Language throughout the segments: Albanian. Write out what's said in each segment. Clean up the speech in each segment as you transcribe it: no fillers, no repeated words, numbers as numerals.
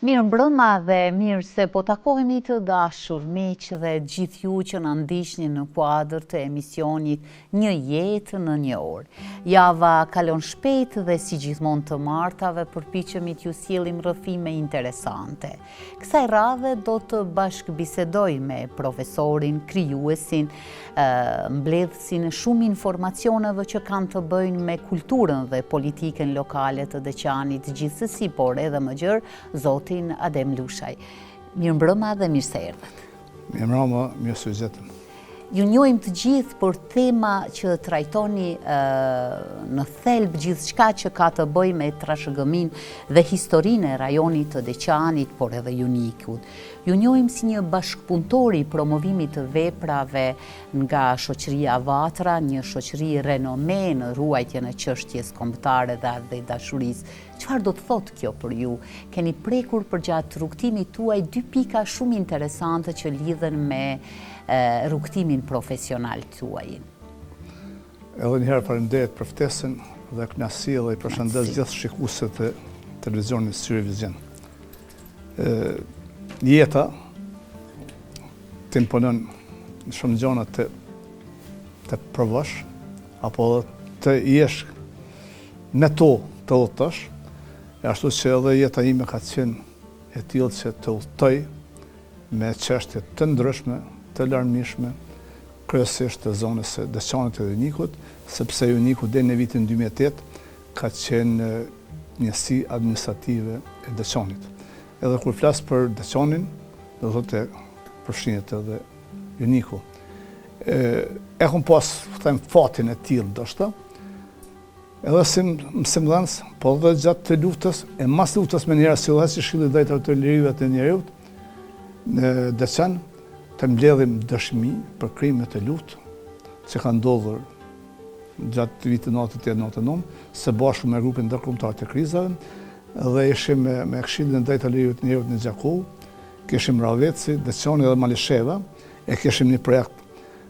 Mirëmbrëma dhe mirë se po takohemi të dashur miq dhe gjithë ju që na ndiqni në kuadër të emisionit Një jetë në një orë. Java kalon shpejt dhe si gjithmonë të martave përpiqemi t'ju sjellim rrëfime interesante. Kësaj radhe do të bashkëbisedoj me profesorin, krijuesin, mbledhësin e shumë informacioneve që kanë të bëjnë me kulturën dhe politikën lokale të Deçanit gjithsesi, por edhe më gjerë, zotin Adem Lushaj. Mirëmbrëma dhe mirë se erdhët. Mirëmbrëma, mirë se ju gjetëm. Ju njohim të gjithë për tema që trajtoni në thelb gjithçka që ka të bëjë me trashëgiminë dhe historinë e rajonit të Deçanit, por edhe Junikut. Ju njohim si një bashkëpunëtor i promovimit të veprave nga shoqëria Vatra, një shoqëri renome në ruajtjen e çështjes kombëtare dhe atdhedashurisë. Çfarë do të thotë kjo për ju? Keni prekur përgjatë rrugëtimit tuaj dy pika shumë interesante që lidhen me rrugëtimin profesional tuajin. Edhe një herë faleminderit për ftesën dhe kënaqësi dhe i përshëndes gjithë shikuesit e televizionit Syri Vizion. Jeta të imponon shumë gjana të të provosh apo të jesh Me to të udhëtosh, e ashtu që edhe jeta ime ka qenë e tillë që të udhëtoj me çështje të ndryshme, të larmishme, kryesisht të zonës së Deçanit e Junikut, sepse Juniku deri në vitin 2008 ka qenë njësi administrative e Deçanit. Edhe kur flas për Deçanin, do të thotë përfshihet edhe Juniku. E, e kom pas, them, fatin e tillë, ndoshta, Edhe si mësimdhënës, po edhe gjatë të luftës, e mas luftës menjëherë si udhëheqës i Këshillit të Drejtave të Lirive të Njeriut, në Deçan, të mbledhim dëshmi për krimet e luftës, që kanë ndodhur gjatë vitit 98-99, së bashku me grupin ndërkombëtar të krizave, dhe ishim me, me Këshillin e Drejtave të Lirive të Njeriut në Gjakovë, kishim Rahoveci, Deçani dhe Malisheva, e kishim një projekt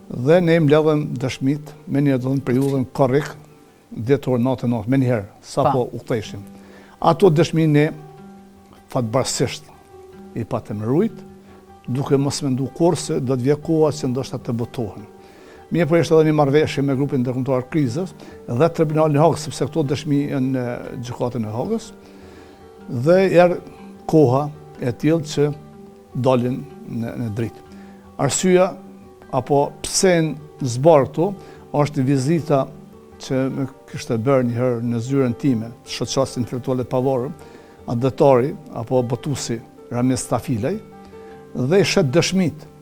Dhe ne mbledhëm dëshmitë menjëherë do të thënë periudhën korrik, dhjetor 99, menjëherë, sapo u ktheshim. Ato dëshmi ne fatbardhësisht i patëm rujt, duke mos mendu kurrë se do të vje koha që ndoshta të botohen. Mirëpo ishte edhe një marrëveshje me grupin ndërkombëtar të krizës dhe tribunalin e Hagës, sepse këto dëshmi janë në gjykatën e Hagës. Dhe erdh koha e tillë që dalin në, në dritë. Arsyeja apo pse janë zbardh këto është vizita që më kishte bërë një herë në zyrën time, të shoqatës intelektuale të pavarur, atdhetari apo botuesi Ramiz Tafilaj dhe i sheh dëshmitë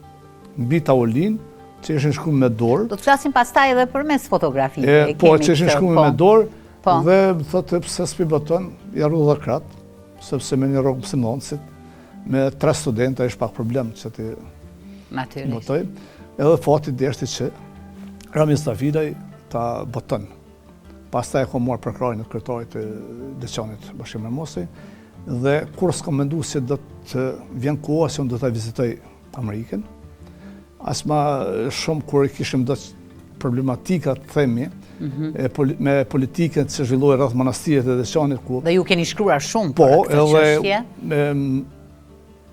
mbi tavolinë që ishin shkruar me dorë. Do të flasim pastaj edhe përmes fotografive. E, po, që ishin shkruar po. me dorë po. dhe më thotë pse s'pi boton, ja rrudha krahët, sepse me një rrogë mësimdhënësit, Me tre studenta ishte pak problem që t'i botoj. Edhe fati deshti që Ramiz Tafilaj ta boton. Pastaj e kom marrë përkrahjen e kryetarit të Deçanit Bashkim Ramosaj, dhe kurrë s'kom mendu se do të vjen koha se unë do ta vizitoj Amerikën. As ma shumë kur i kishim do problematika të themi, mhm. me politikën që zhvillohej rreth manastirit të Deçanit ku Dhe ju keni shkruar shumë për po, këtë çështje. Po, edhe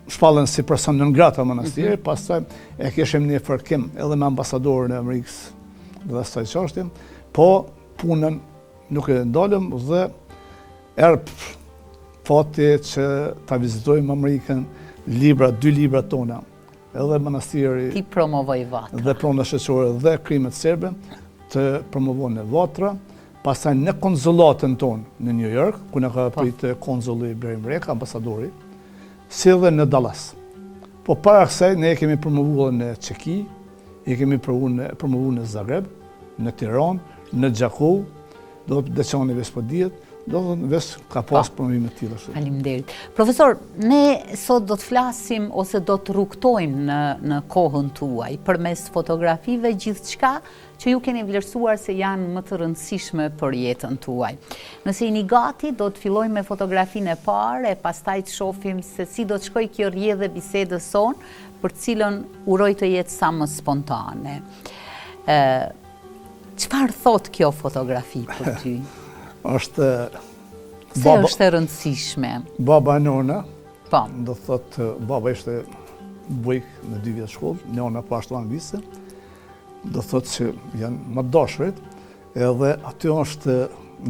shpallën si person non grata manastiri, mm -hmm. pastaj e kishim një fërkim edhe me ambasadorin e Amerikës dhe asaj çështje, po punën nuk e ndalëm dhe erdh fati që ta vizitojmë Amerikën, libra, dy libra tona, edhe manastiri T'i promovoj Vatra. Dhe prona shoqërore dhe krimet serbe të promovon në Vatra, pastaj në konzullatën tonë në New York, ku na ka po. pritë konzulli Blerim Reka, ambasadori, si dhe në Dallas. Po para kësaj ne e kemi promovuar në Çeki, e kemi promovuar në Zagreb, në Tiranë, në Gjakovë, do të Deçani veç po dihet, do të thotë veç ka pas po. promovime të tilla. Faleminderit. Profesor, ne sot do të flasim ose do të rrugëtojmë në në kohën tuaj përmes fotografive gjithçka që ju keni vlerësuar se janë më të rëndësishme për jetën tuaj. Nëse jeni gati, do të fillojmë me fotografinë e parë e pastaj të shohim se si do të shkojë kjo rrjedhë e bisedës sonë, për të cilën uroj të jetë sa më spontane. Ë Çfarë thotë kjo fotografi për ty? është Pse baba, është e rëndësishme? Baba e nona. Po. Do thotë, baba ishte bujk në dy vjet shkollë, nëna po ashtu angliste. Do thotë që janë më të dashurit, edhe aty është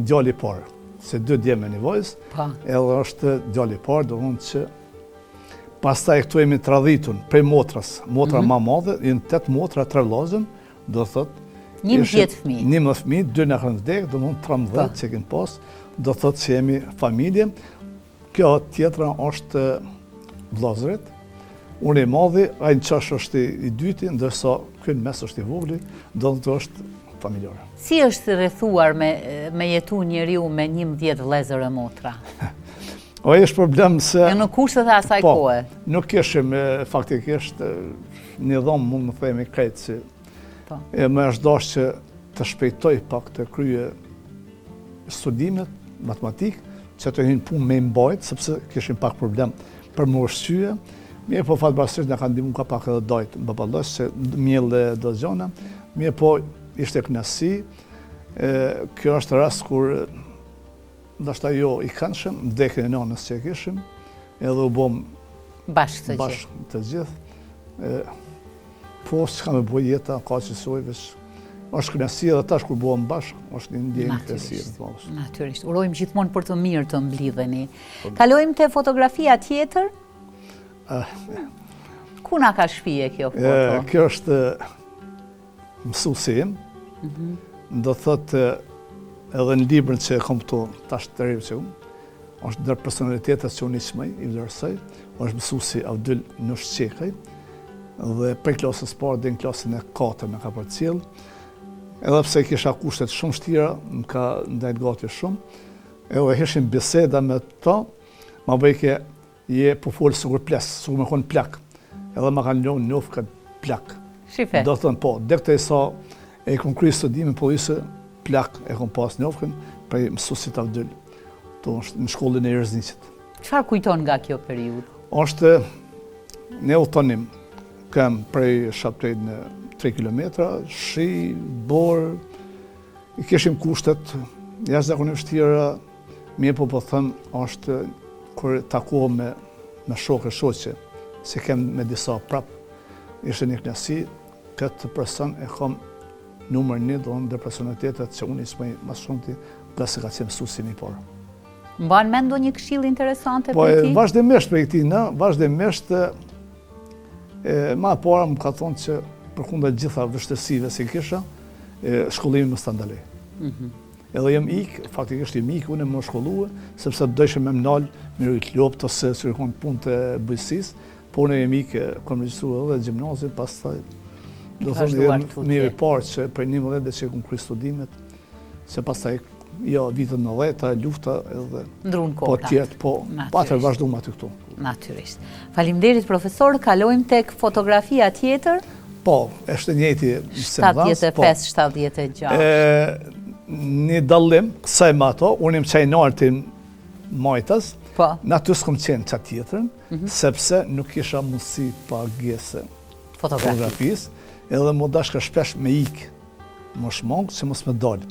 djali i parë, se dy djem e një vajzë, po. edhe është djali i parë, do thotë që pastaj këtu jemi traditun prej motrës, motra mm -hmm. ma madhe, janë 8 motra, tre vllazën, do thotë 11 fëmijë. 11 fëmijë, dy na kanë vdekë, do thotë 13 po. që kemi pas, do thotë që jemi familje. Kjo tjetra është vllazërit. Unë i madhi, ai në qosh është i dyti, ndërsa ky në mes është i vogli, do të është familjare. Si është rrethuar me, me jetu njeriu me 11 vllezër e motra? O është problem se... E në kushtet e asaj po, kohe? Nuk kishim faktikisht një dhomë mund të themi krejt si. Po. E më është dashtë që të shpejtoj pak të kryej studimet, matematikë, që të hy n'punë me mbajt, sepse kishim pak problem për me ushqye. Mirë po fatbardhësisht na kanë ndihmu ka pak edhe dajt në baballës, se miell dhe do gjona. Mirë po ishte kënaqësi. Kjo është rast kur ndoshta jo i këndshëm, vdekjen e nënës që e kishim, edhe u bom bashkë të gjithë. Bashkë të gjithë. Po, s'ka me bo jeta, ka që soj, veç është kënaqësi edhe tash kur bëhem bashkë, është një ndjenjë kënaqësie të madhe. Natyrisht. Urojmë gjithmonë për të mirë të mblidheni. Po. Kalojmë te fotografia tjetër. Ah. Ku na ka shpie kjo foto? Kjo është mësuesi im. Mhm. Do thotë edhe në librin që e kom këtu tash të ri që unë, është ndër personalitetet që unë i çmoj, i vlerësoj, është mësuesi Avdyl Nushqekaj, dhe prej klasës parë deri në klasën e 4 më ka përcjell. Edhe pse kisha kushtet shumë vështira, më ka ndajt gati shumë. Edhe hishim biseda me to, ma bëjke je po fol sikur ples, sikur me konë plak. Edhe ma kanë lënë nofkën plak. Shife. Do thonë po, deri sa e kom kry studimin po ishte plak e kom pas nofkën prej mësuesit Avdyl, to është në shkollën e Irzniqit. Çfarë kujton nga kjo periudhë? Është ne udhëtonim kem prej Shabtejt në 3 km, shi, borë, i kishim kushtet jashtëzakonisht vështira, mirë po po them, është kur takohem me, me shokë e shoqe, se kem me disa prap, ishte një kënaqësi, këtë person e kam numër një, do ndër personalitetet që unë i çmoj më shumti, nga se ka qenë mësuesi im i parë. Mban mend ndonjë këshillë interesante po, prej tij? Po, vazhdimisht prej tij, në, vazhdimisht, e, ma e para më ka thonë që përkundër gjitha vështirësive si kisha, e, shkollimi mos ta ndaloj. Mm -hmm. Edhe jem ik, faktikisht jem ik, unë me shkollu, sepse dojshe me m'nalë, me rujtë lopët, ose së rikon punë të bujqësisë, po unë jem ik, kom regjistru edhe gjimnazin, pastaj, do thonë, jem mirë i parë që prej një më dhe që e kom kry studimet, se pastaj jo, vitet nëntëdhjeta, lufta edhe... Ndrun kohë. Po tjetë, po, pa të vazhdu më aty këtu. Natyrisht. Faleminderit, profesor, kalojmë tek fotografia tjetër. Po, është njëjti mësimdhënës. 75, 76. Një dallim, kësaj me ato, unë jam qaj nalti majtas, po. në aty s'kom qenë qatë tjetrën, mhm. sepse nuk kisha mundësi pagese fotografisë, edhe m'u dashka shpesh me ikë Më shmang, që mos me dalë.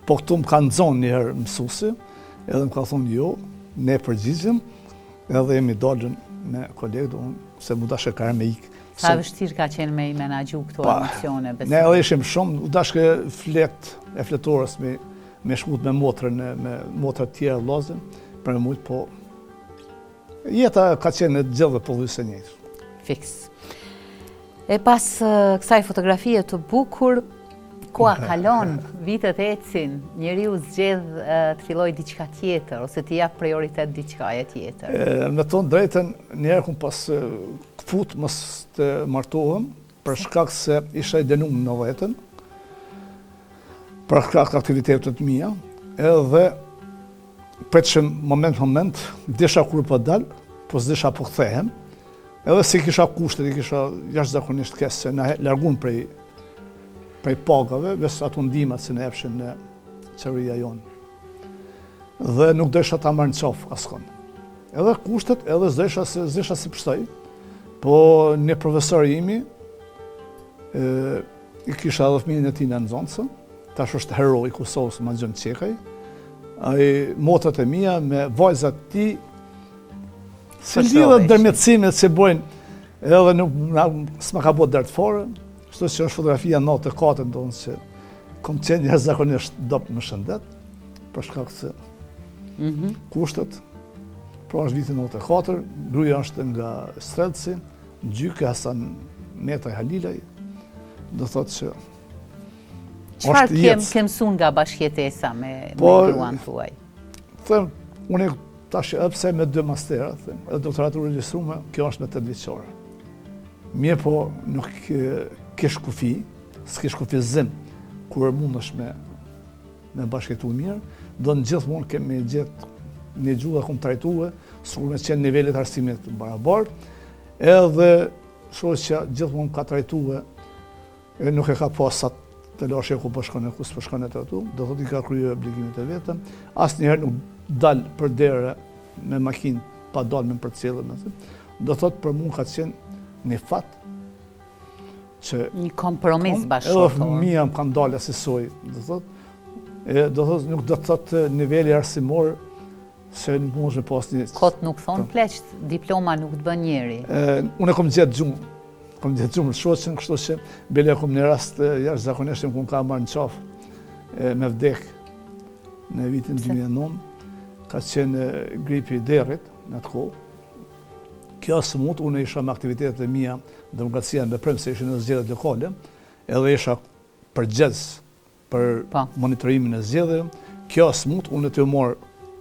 Po këtu më ka nxonë një herë mësusi, edhe më ka thonë jo, ne përgjigjëm, edhe jemi dalën me kolegë, unë, se m'u dashke ka me ikë. Sa vështirë ka qenë me i menaxhu këto pa, emocione, besoj. Ne edhe ishim shumë, u dashke fletë e fletores me, me shkut me motrën, me motrat tjera vllazën, për me mujtë, po Jeta ka qenë e gjithë dhe pothuajse njëjtë. Fiks. E pas kësaj fotografie të bukur, koha kalon, vitet ecin, njeriu zgjedh të fillojë diçka tjetër, ose t'i japë prioritet diçkaje tjetër. Me thonë drejtën, njëherë kom pas këput mos të martohem, për shkak se isha i dënum në nëntëdhjetën, për shkak të aktivitetet të mija, edhe Pritshim moment moment, disha kur po dal, po s'disha po kthehem. Edhe si kisha kushtet, i kisha jashtëzakonisht keq se na largun prej prej pagave, veç ato ndihmat që na jepshin në qeveria jonë. Dhe nuk dojsha ta marr në qafë askon. Edhe kushtet, edhe s'dojsha se s'disha si pshtoj. Po një profesor imi, e, i kisha edhe fëmijën e tij në nxënëse, tash është hero i Kosovës, Magjon Çekaj, ai motrat e mia me vajzat e tij. Si lidhet ndërmjetësimet që bojnë, edhe nuk s'ma ka bo dert fare, kështu që është fotografia 94, ndonëse që kom qenë jashtëzakonisht dobët me shëndet, për shkak se mm -hmm. kushtet, pra është viti 94, gruja është nga Strelci, Gjyke Hasan Metaj Halilaj, do thotë që Çfarë kem, ke mësu nga bashkëjetesa me, po, me gruan tuaj? Them, unë tash edhe pse me dy mastera, them, edhe doktoraturë regjistrume, kjo është me tetëvjeçare. Mirëpo, nuk kish kufi, s'kish kufizim, kur mundesh me, me bashkëjetu mirë, do në gjithmonë kemi gjetë një gjuhë dhe kom trajtue, sikur me qenë nivelet arsimit të barabartë, edhe shoqja gjithmonë ka trajtue, e nuk e ka pas atë telashe ku po shkon e ku s'po shkon e të atu, do thotë i ka krye obligimet e veta, asnjëherë nuk dal për dere me makinë pa dalë me më përcjellë, me thënë. do thotë për mua ka qenë një fat që një kompromis bashkëshortor. Edhe fëmija më kanë dalë asisoj, do thotë, e do thotë nuk do të thotë niveli arsimor se nuk mundesh me pas një Kot nuk thonë po. pleqt, diploma nuk të bën njeri. Unë e kom gjetë gjuhën, kom gjetë gjuhën me shoqen, kështu që bile kom një rast jashtëzakonisht më ka marrë në qafë me vdek në vitin 2009, ka qenë gripi i derrit në atë kohë. Kjo smut, unë isha me aktivitetet e mia, demokracia në veprim se ishin në zgjedhjet lokale, edhe isha përgjegjës për po. monitorimin e zgjedhjeve. Kjo smut, unë tu u marrë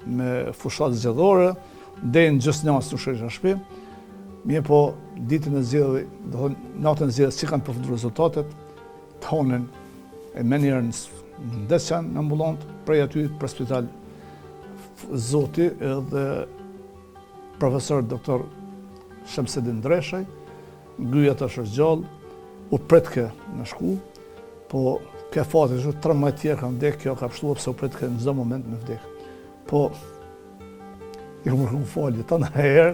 me fushatë zgjedhore, deri në gjysë natës nuk isha në shtëpi. Mirëpo, ditën e zgjedhjeve, do thonë natën e zgjedhjeve si kanë përfunduar rezultatet, të honën e menjëherë në Deçan, në ambulantë, prej aty për spital Zoti edhe profesor doktor Shemsedin Dreshaj, gruja tash është gjallë, u pritke me shku, Po, ke fati, që 13 tjerë kanë vdekë, kjo ka pështua, pse u pritke në çdo moment me vdekë. Po, i kom kërku falje, të në herë,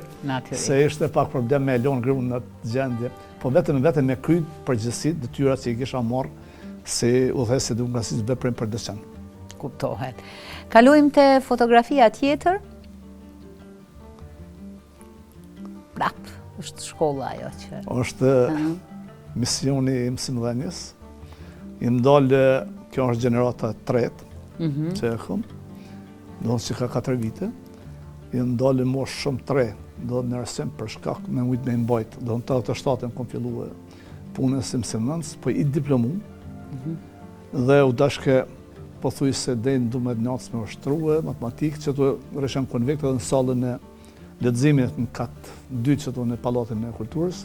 se ishte pak problem me e lonë grun në atë gjendje, po vetëm vetëm me kry përgjegjësitë, detyrat që i kisha marrë, si udhëheqës i demokracisë në veprim për Deçan. Kuptohet. Kalojmë te fotografia tjetër. Prap, është shkolla ajo që... është misioni i mësimdhënies. Jam dalë, kjo është gjenerata e tretë, mhm. që e kom, do të që ka 4 vite. Jam dalë në moshë shumë të re, do në arsim për shkak me mujtë me mbajtë, do në 87-ën kom fillue punën si mësimdhënës, po i diplomu, mhm. dhe u dashke pothuajse deri në 12 natës me ushtrue matematikë, që të rrëshëm konvikt edhe në sallën e leximit në kat 2 që në Pallatin e Kulturës.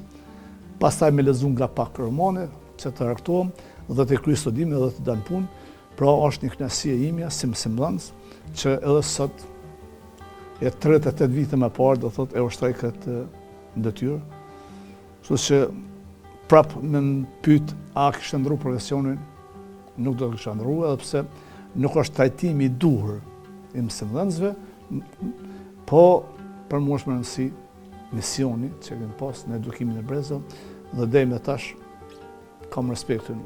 Pastaj me lexu nga pak romane që të argëtohem dhe të kry studime dhe të dal n'punë. Pra është një kënaqësi e imja si mësimdhënës që edhe sot e 38 vite më parë do thotë e ushtroj këtë detyrë. Kështu që prap me më pyet a kisha ndrru profesionin, nuk do të kisha ndrru edhe pse nuk është trajtimi i duhur i mësimdhënësve, po për mua është me rëndësi misioni që kemi pas në edukimin e brezave dhe deri më tash kam respektin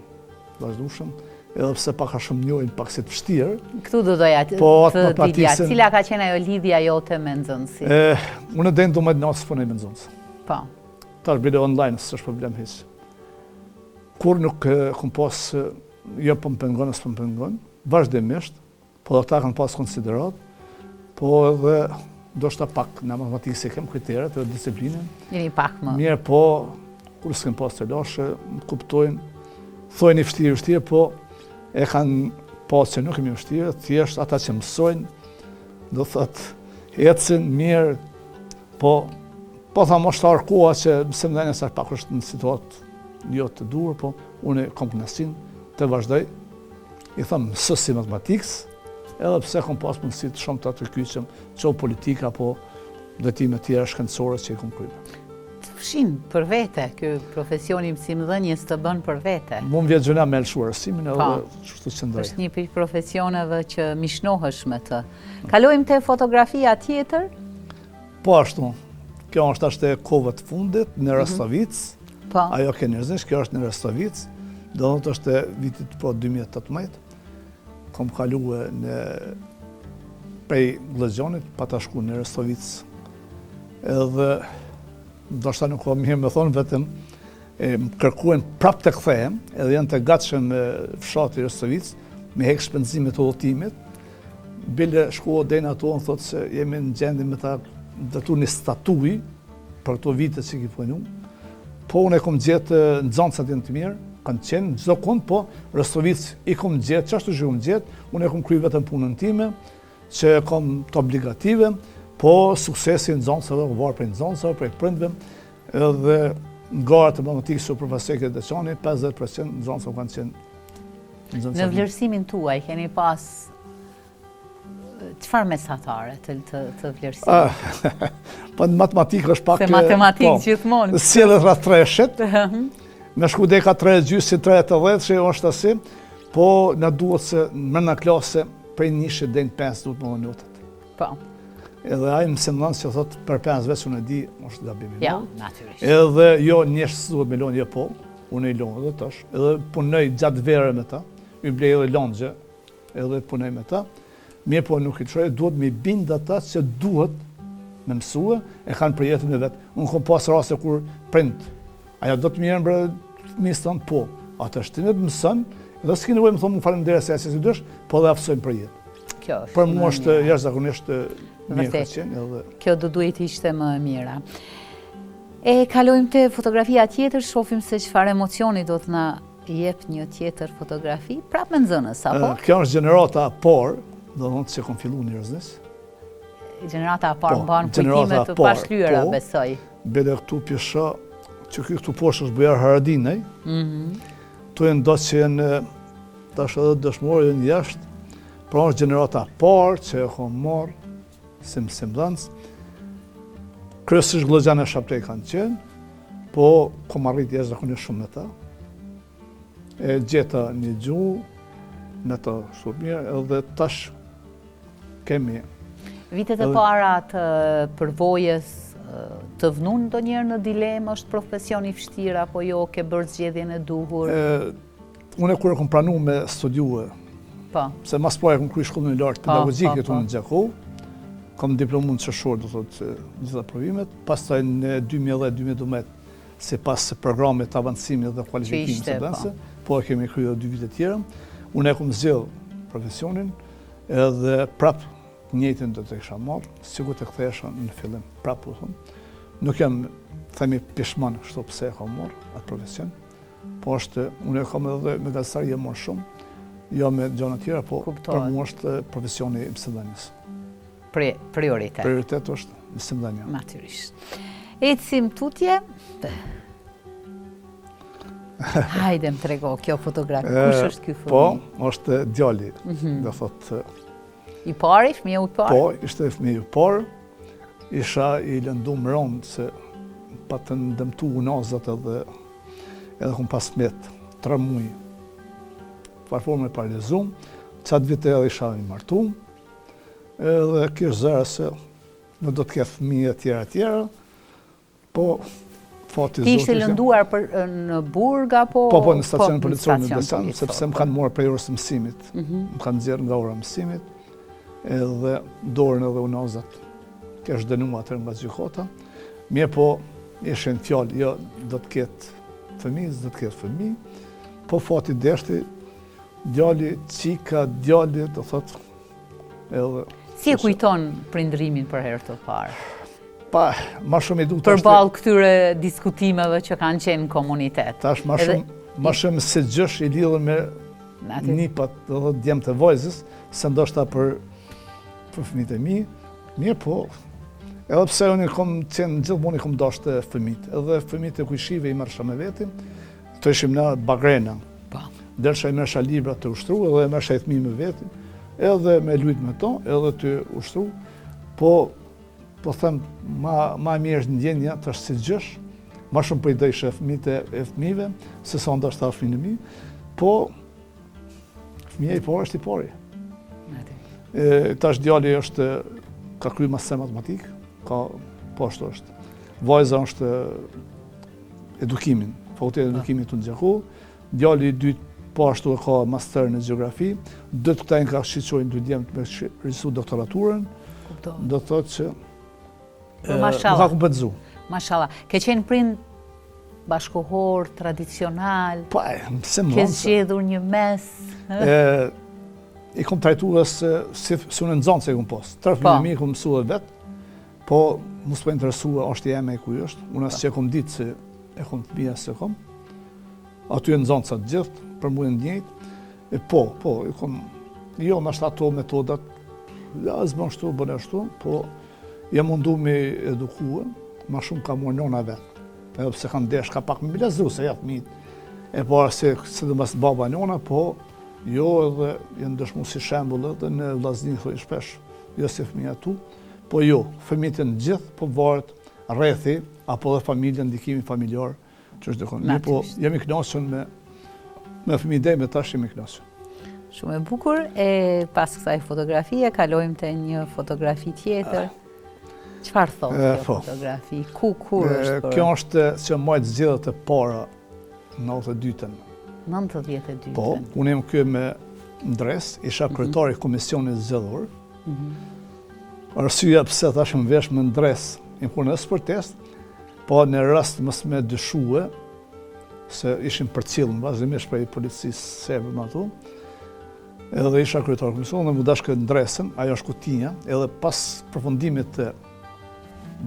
vazhdueshëm, edhe pse pak a shumë njohin pak si të vështirë. Këtu do doja të, po, të dija, cila ka qenë ajo lidhja jote me nxënësit? Unë deri në 12 natës punoj me nxënës. Po. Tash bile online, s'është problem hiç. Kur nuk kom pas, jo po më pengon, s'po më pengon, vazhdimisht, po dhe ata kanë pas konsideratë, po edhe ndoshta pak në matematikë se kem kriteret edhe disiplinën. Jeni pak më. Mirë, po, kur s'kem pas telashe, më kuptojnë, thojnë i vështirë, vështirë, po e kanë pas që nuk jemi vështirë, thjesht ata që mësojnë, do thotë, ecin mirë, Po, po tham është ardhë koha që mësimdhënia sa pak është në situatë jo të duhur, po unë kom kënaqësinë të vazhdoj, i tham mësues i matematikës, edhe pse kom pas mundësi të shumta të kyçem, qoftë politika, apo drejtime tjera shkencore që i kom kryer. Të fshin për vete, ky profesioni i mësimdhënies të bën për vete. Mu më vjen gjynah me lëshu arsimin edhe po, qështu qëndroj. është një prej profesioneve që mishnohesh me të. Kalojmë te fotografia tjetër. Po ashtu, kjo është ashtë e kohëve të fundit në mhm. Rastovicë. Po. Ajo ke njerëzish, kjo është në Rastovicë. Do të është e vitit po 2018. Kom kalue në prej Gllogjanit, pata shku në Rastovicë. Edhe, ndoshta nuk o mirë me thonë, vetëm e, më kërkuen prap të kthehem, edhe janë të gatshëm fshati Rostovicë, me hek shpenzimet e udhëtimit, bile shkuo deri në ato, në thotë se jemi në gjendje me ta ndërtu një statujë për këto vite që ki punu. Po unë e kom gjetë nxënësat janë të mirë, kanë qenë çdo kund, po Rostovicë i kom gjetë, qashtu që kom gjetë, unë e kom kry vetëm punën time, që e kom të obligative, po suksesi i nxënësave, u varë prej nxënësave, prej prindve, edhe në garat e matematikës së profesorë Deçani, 50% nxënësave kanë qenë nxënësave. Në vlerësimin tuaj, keni pas çfarë mesatare të, të, të vlerësimit? Ah, po në matematikë është pak... Se matematikë po, gjithmonë. Sjellët rreth treshit, me shku deri ka tre gjysë, tre e 80, që është asi, po na duhet se mrena klase prej njëshit deri në 5 duhet me notat. Po. Edhe ai mësimdhënës që thot për 5 veç unë e di, është gabim i madh. Jo, natyrisht. Edhe jo njësh s'duhet me lonë, jo po, unë i lonë edhe tash, edhe punoj gjatë verë me ta, i blej edhe langje, edhe punoj me ta. Mirë po nuk i çoj, duhet me bind ata që duhet me mësue, e kanë për jetën e vet. Unë kom pas raste kur prind, a ja do të mirën bre fëmijës tënd, po. Atë është ti të mëson, dhe s'ki nevojë më thonë mu faleminderit se si dush, po dhe aftësojmë për jetë. Kjo është. Për mua është jashtëzakonisht mirë ka qenë edhe. Kjo do duhej të ishte më e mira. E kalojmë te fotografia tjetër, shohim se çfarë emocioni do të na jep një tjetër fotografi, prapë me nxënës, apo? Kjo është gjenerata e parë, do të thotë që kom fillu në Roznis. Gjenerata e parë po, mban kujtime të pashlyera, po, besoj. Bile këtu pjesha, që ky këtu poshtë është Bujar Haradinaj, mm -hmm. Tu janë do që janë tash edhe dëshmorë janë jashtë, pra është gjenerata e parë që e kom marrë si mësimdhënës. Kryesisht Gllogjan e Shaprej kanë qenë, po kom arrit jashtëzakonisht shumë me ta. E gjeta një gjuhë me ta shumë mirë, edhe tash kemi. Vitet e para të përvojës të vnun ndonjëherë në dilemë, është profesion i vështirë apo jo, ke bërë zgjedhjen e duhur? Unë kur e kom pranu me studiue, po. se mas pari e kom kry shkollën e lartë po, pedagogjike po, po. në Gjakovë, kom diplomu në qershor, do thotë, gjitha provimet, pastaj në 2010-2012, sipas programit të avancimit dhe kualifikimit të mësimdhënësve, po e kemi kry edhe dy vite tjera, unë e kom zgjedh profesionin, Edhe prap të njëjtën do të kisha marrë, sikur të kthehesha në fillim, prap po them. Nuk jam, themi, pishman kështu pse e kam marrë atë profesion, po është, unë e kam edhe me gazetari jam marrë shumë, jo me gjëra tjera, po për mua është profesioni i mësimdhënies. Pri, prioritet. Prioritet është mësimdhënia. Natyrisht. Ecim tutje. Hajde më trego kjo fotografi, kush është ky fëmijë? Po, është djali, mhm. do thotë... I pari, fëmiju i parë? Po, ishte fëmiju i parë, isha i lëndum rëndë se patën dëmtu unazat edhe edhe kom pas met, tre muj, farë forme paralizum, qatë vite edhe isha i martum, edhe kish zëra se nuk do të ketë fëmijë e tjera e tjera, Po, fati Ti ishe lënduar për në burg apo? Po, po, në stacionin po, policor në Deçan, sepse më kanë marrë prej orës së mësimit. Mhm. Më kanë nxjerrë nga ora e mësimit, edhe dorën edhe unazat. Kesh dënu atëherë nga gjykata. Mirëpo, ishin fjalë, jo, do të ketë fëmijë, do të ketë fëmijë. Po fati deshti, djali, çika, djali, do thotë, edhe... Si e kujton prindrimin për herë të parë? Pa, ma shumë i du tash... Përballë këtyre diskutimeve që kanë qenë në komunitet. Tash ma shumë, ma shumë si gjysh i lidhur me nipat dhe djemtë e vajzës, se ndoshta për, për fëmijët e mi, mirëpo, edhe pse unë kom qenë gjithmonë i kom dashtë fëmijët, edhe fëmijët e kojshive i merrsha me veti, të ishim në Bagrena. Po. Delsha i merrsha libra të ushtru, edhe i merrsha i fëmijë me veti, edhe me lujt me to, edhe të ushtru, po Po them, ma, ma mirë është ndjenja tash si gjysh, ma shumë po i dojsha fëmijët e fëmijëve, se sa ndoshta fëmijën e mi, po fëmija i parë është i pari. E, tash djali është, ka kry master matematikë, ka, po ashtu është. Vajza është edukimin, fakultetin e edukimit në Gjakovë, Djali i dytë po ashtu e ka master në gjeografi, do të këta janë ka shiqojnë dy djemtë me regjistu doktoraturën, do të thotë që... Po, mashallah. Më ka kompenzu. Mashallah. Ke qenë prind bashkohor, tradicional. Po, se më Ke zgjedhur një mes. E, i kom trajtu dhe se, si, si unë nxënës i kom pas. Tërë fëmijët po. mi i kom mësu dhe vetë, po mos po interesua është i emi ku është. Unë as po. që e kom ditë se e kom fëmija se kom. Aty e nxënësa të gjithë, për mu e njëjtë. E po, po, i kom, jo, nashta ato metodat, ja, s'bën ashtu, bën ashtu, po, jam mundu me edukue, ma shumë ka marrë nona vetë, edhe pse kanë desh, ka pak me lezu, se ja fëmijët, e para se, sidomos baba nona, po, jo edhe janë dëshmu si shembull edhe në vllazni thojnë shpesh, jo si fëmija tu, po jo, fëmijët janë gjithë, po varet rrethi, apo dhe familja, ndikimi familjar, Që është dikon. Mirë, po jemi knaqun me, me fëmijë dhe me tash jemi knaqun. Shumë e bukur, e pas kësaj fotografie, kalojmë te një fotografi tjetër. Ah. Çfarë thotë kjo po. fotografi? Ku, kur është për? Kjo është që majtë zgjedhjet e para në 92-ën. 92-ën. Po, unë jam ky me ndres, isha mhm. kryetar i komisionit zgjedhor. Mhm. Arsyeja pse tash më vesh me ndres, jam kon edhe sportist, Po në rast mos me dyshue, se ishim përcjellë në vazhdimisht prej policisë serbe me ato, edhe isha kryetar komisionit, dhe m'u dashke ndresën, ajo është kutia, edhe pas përfundimit të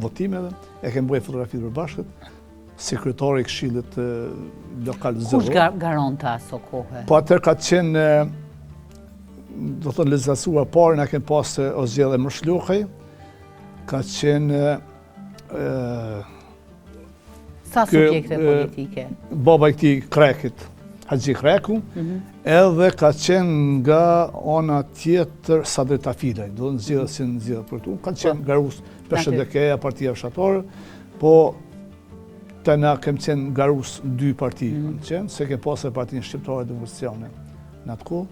votimeve, e kem bërë fotografi të përbashkët, si kryetar i këshillit lokal zgjedhor. Kush garonte aso kohe? Po atëherë ka qenë, do të thonë legjislatura parë, na kem pasë o zgjedhë më shlukaj, ka qenë Sa subjekte politike? Baba i këtij Krekit, Haxhi Kreku, mhm. edhe ka qenë nga ona tjetër Sadri Tafilaj, do në zgjedhje si në zgjedhje për tu, ka qenë po. garus PSHDK-ja, partia fshatore, po të na kem qenë garus dy parti, mm -hmm. qenë, se kem pasë partinë shqiptare demokratike në atë kohë,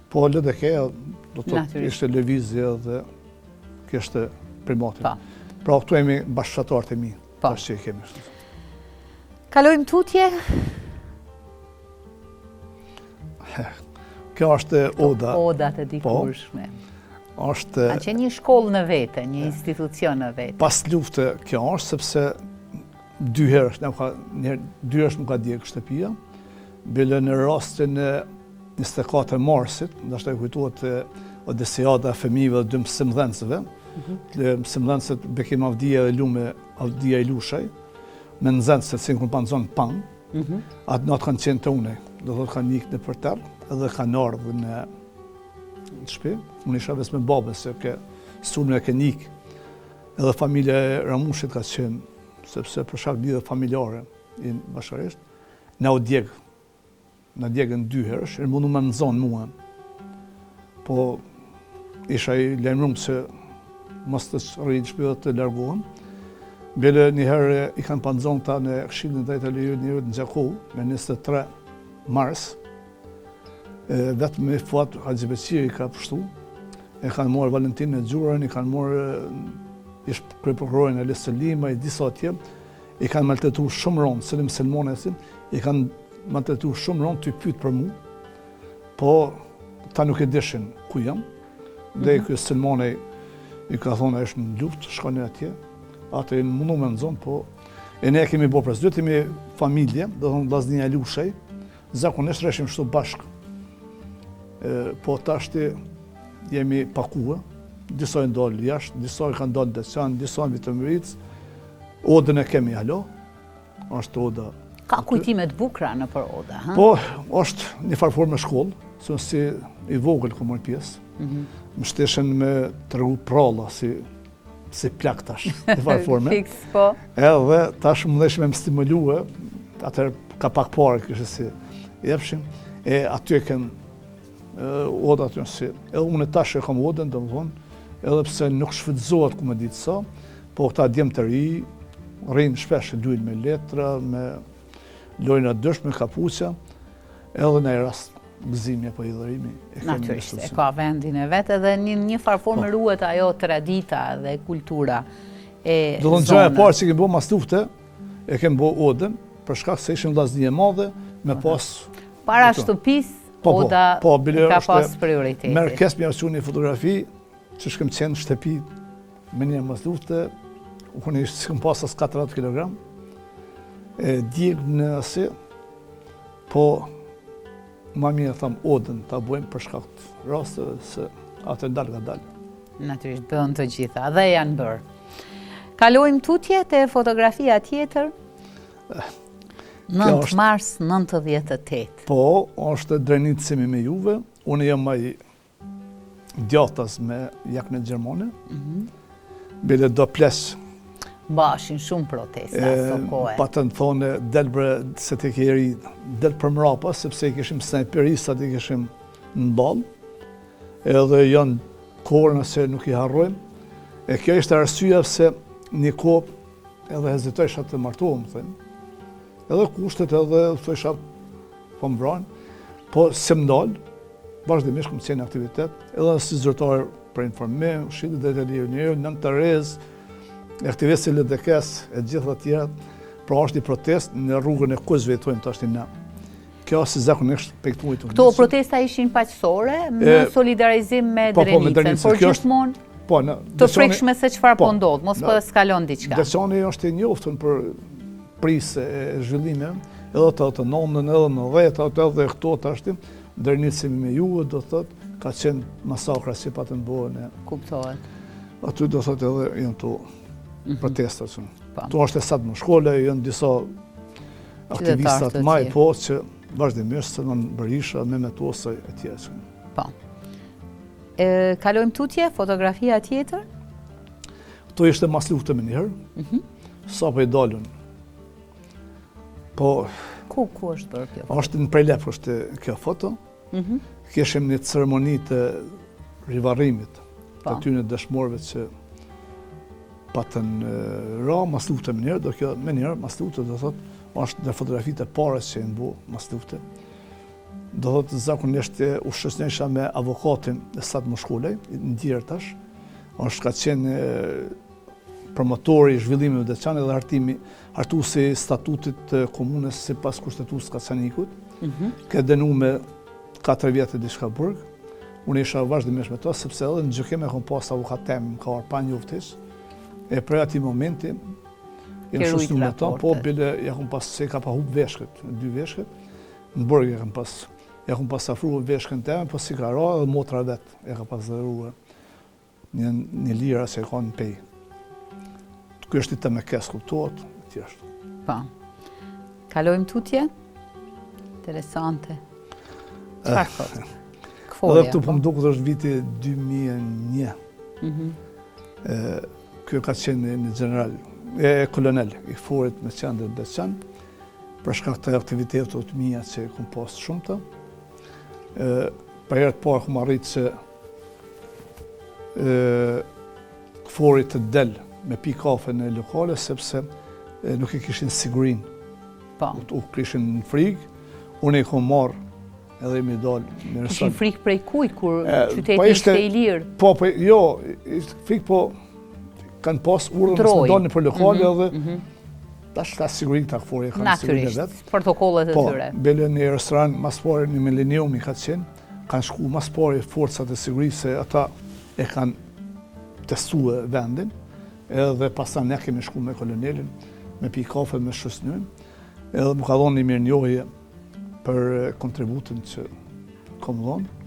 po LDK-ja do të ishte lëvizje dhe kishte primatin. Po. Pra, këtu jemi bashkëfshatarët e mi, po. tash që i kemi. Kalojmë tutje? Kjo është oda. Odat e po. dikurshme. Po, është... Ka qenë një shkollë në vete, një institucion në vete. Pas lufte kjo është, sepse dy herë, dy herë më ka djegë shtëpia, bile në rastin e 24 marsit, ndoshta ju kujtohet Odesiada e fëmijëve dhe dy mësimdhënësve, mhm. të mësimdhënësit Bekim Avdija dhe Lume Avdija i Lushaj, me nxënësit si në kënë panzon pan, mhm. atë natë kanë qenë te une, do thotë kanë ikë nëpër terr, edhe kanë ardhë në në shpi, unë isha veç me babën, se ke sulme e kanë ikë, edhe familja e Ramushit ka qenë, sepse për shkak lidhje familjare, bashkarisht, na u djegë Na djegën dy herësh, u mundu me më zonë mua. Po, isha i lajmërum se mos të rri në shpi dhe të largohem. Bile një herë i kanë pa nxonë ta në këshillin të drejtave të njeriut në Gjakovë, me 23 mars, vetëm me Fuat Haxhibeqiri ka pështu, e kanë marrë Valentin e Gjurën, i kanë marrë ish kryeprokurorin Ali Selimaj, disa tjerë, I kanë maltretu shumë rëndë, Selim Selmani e i kanë maltretu shumë rëndë tu pyt për mu, po ta nuk e dishin ku jam, dhe mm -hmm. Selmani i ka thonë është në luftë, shkoni atje, atë e në mundu me nxonë, po e ne kemi bo pres, dytë jemi familje, do thonë vllaznia Lushaj, zakonisht rreshim shtu bashkë, e, po tashti jemi pakua, disa janë dalë jashtë, disa kanë dalë në Deçan, disa në Vitomiricë, Odën e kemi hala, është oda... Ka kujtime të bukura nëpër oda, ha? Po, është një farë forme shkollë, se si i vogël kom marrë pjesë, mhm. më shteshen me tregu pralla, si, si plak tash, një farë forme. Fiks, po. Edhe tash më dheshme më stimulue, atëherë ka pak pare, kështë si jepshin, e aty e kem oda aty si, edhe unë tash e kam odën, domethonë, edhe pse nuk shfrytëzohet ku me ditë sa, po këta djem të ri, rrinë shpesh e lujnë me letra, me lojna dësh, me kapuqa, edhe në rast gëzimi apo hidhërimi. Natyrisht, e ka vendin e vet edhe një, një farë forme po. ruhet ajo tradita dhe kultura e Do të thonë gjëja e parë që kemi bërë mas lufte, e kemi bërë odën, për shkak se ishim vllazni e madhe, me pas Para shtëpisë po, po, oda po, bile ka pas prioritetin. Merë kes me jasu një fotografi, që shkëm qenë në shtëpi me një mas lufte, Unë ishte s'kom pas as 40 kg. E djeg në asi, po ma mirë tham odën ta bojmë për shkak të rasteve se atë dal nga dal. Natyrisht bëhen të gjitha dhe janë bërë. Kalojmë tutje te fotografia tjetër. 9 mars 98. Po, është Drenicë s'jemi me juve. Unë jam ai djathtas me jakne gjermane, mm -hmm. bile do ples. Bashin shumë protesta, aso kohe. Patën thonë, del bre, se ti ke ri, del për mrapa, sepse i kishim snajperistat, i kishim në ballë, edhe janë kohë nëse nuk i harrojmë. E kjo ishte arsyeja se një kohë edhe hezitojsha të martohem, thënë. Edhe kushtet edhe thojsha po më vranë, po s'jam ndalë, vazhdimisht kom qenë aktivitet, edhe si zyrtar për informim, Këshilli i Drejtë e Liri Njeriut, Nënë Terezë, aktivist i LDK-s, e gjitha tjerat, pra është një protest në rrugën e Kuqve i thojmë tashti na. Kjo si zakonisht për këtu i të Këto protesta ishin paqësore, në solidarizim me po, po, Drenicën, por gjithmonë po, në, të frikshme se çfarë po, po ndodh, mos po eskalon diçka. Deçani është i njoftun për prijës e zhvillimeve, edhe të të nondën, edhe në dhjetë, edhe këto tashti, Drenicë s'jemi me juve, do thot, ka qenë masakra si patën bërë në... Kuptohet. Aty do thot edhe janë të mm -hmm. protestat. Po. Tu është Esat Mushkolaj, janë disa aktivistat maj, po, që vazhdimisht, se në Berisha, me Metosaj, e tjerë. Po. E, kalojmë tutje, fotografia tjetër? Këto ishte mas lufte menjëherë, mm -hmm. sa po i dalun. Po... Ku, ku është bërë kjo foto? është në Prelep është kjo foto. Mm -hmm. Kishim një ceremoni të rivarrimit, të po. atyne dëshmorëve që patën ra, mas lufte menjëherë, do kjo menjëherë, mas lufte, do thot, është ndër fotografitë e para që janë bo, mas lufte. Do thot, zakonisht u shoqnojsha me avokatin Esat Mushkolaj, i ndjerë tash, është ka qenë promotori i zhvillimeve të Deçanit dhe hartimi, hartuesi i statutit të komunës sipas kushtetutës së Kaçanikut, mm -hmm. ke dënu me 4 vjet e diçka burg, unë isha vazhdimisht me to, sepse edhe në gjykim e kom pas avokat tem, më ka ardhë pa njoft hiç, e prej atij momenti, jam shoqnu me to, po bile ja kom pas se ka pa hup veshkët, dy veshkët, në burg e kom pas, ja kom pas afru veshkën teme, po s'i ka ra edhe motra vet e ka pas dhurue. Një, një lira që e ka në Pejë. Ky është i TMK-së, kuptohet, thjesht. Po. Kalojmë tutje? Interesante. Çfarë eh, thotë? Edhe këtu po më duket është viti 2001. Mm -hmm. Kjo ka qenë një general, e kolonel i KFOR-it me qendër në Deçan, për shkak të aktivitetit të mia që kom pas shumë të. Për herë të parë kom arritë që KFOR-i të del me pi kafe në lokale, sepse nuk e kishin sigurinë. Po. U kishin në frikë, unë e kom marrë edhe jemi dalë në restoran. Kishin frikë prej kujt, kur qyteti po ishte i lirë? Po, po, jo, ishte frikë, po kanë pas urdhër mos me dalë nëpër lokale mhm, edhe mhm. tash ta sigurinë ta KFOR-i kanë sigurinë e vet. Protokollet e po, tyre. Po, bile në restoran mas pari në Mileniumi ka qenë, kanë shku mas pari forcat e sigurisë se ata e kanë testue vendin, edhe pastaj ne kemi shku me kolonelin, me pi kafe, me shoqnu, edhe më ka dhonë një mirënjohje për kontributin që kom dhonë.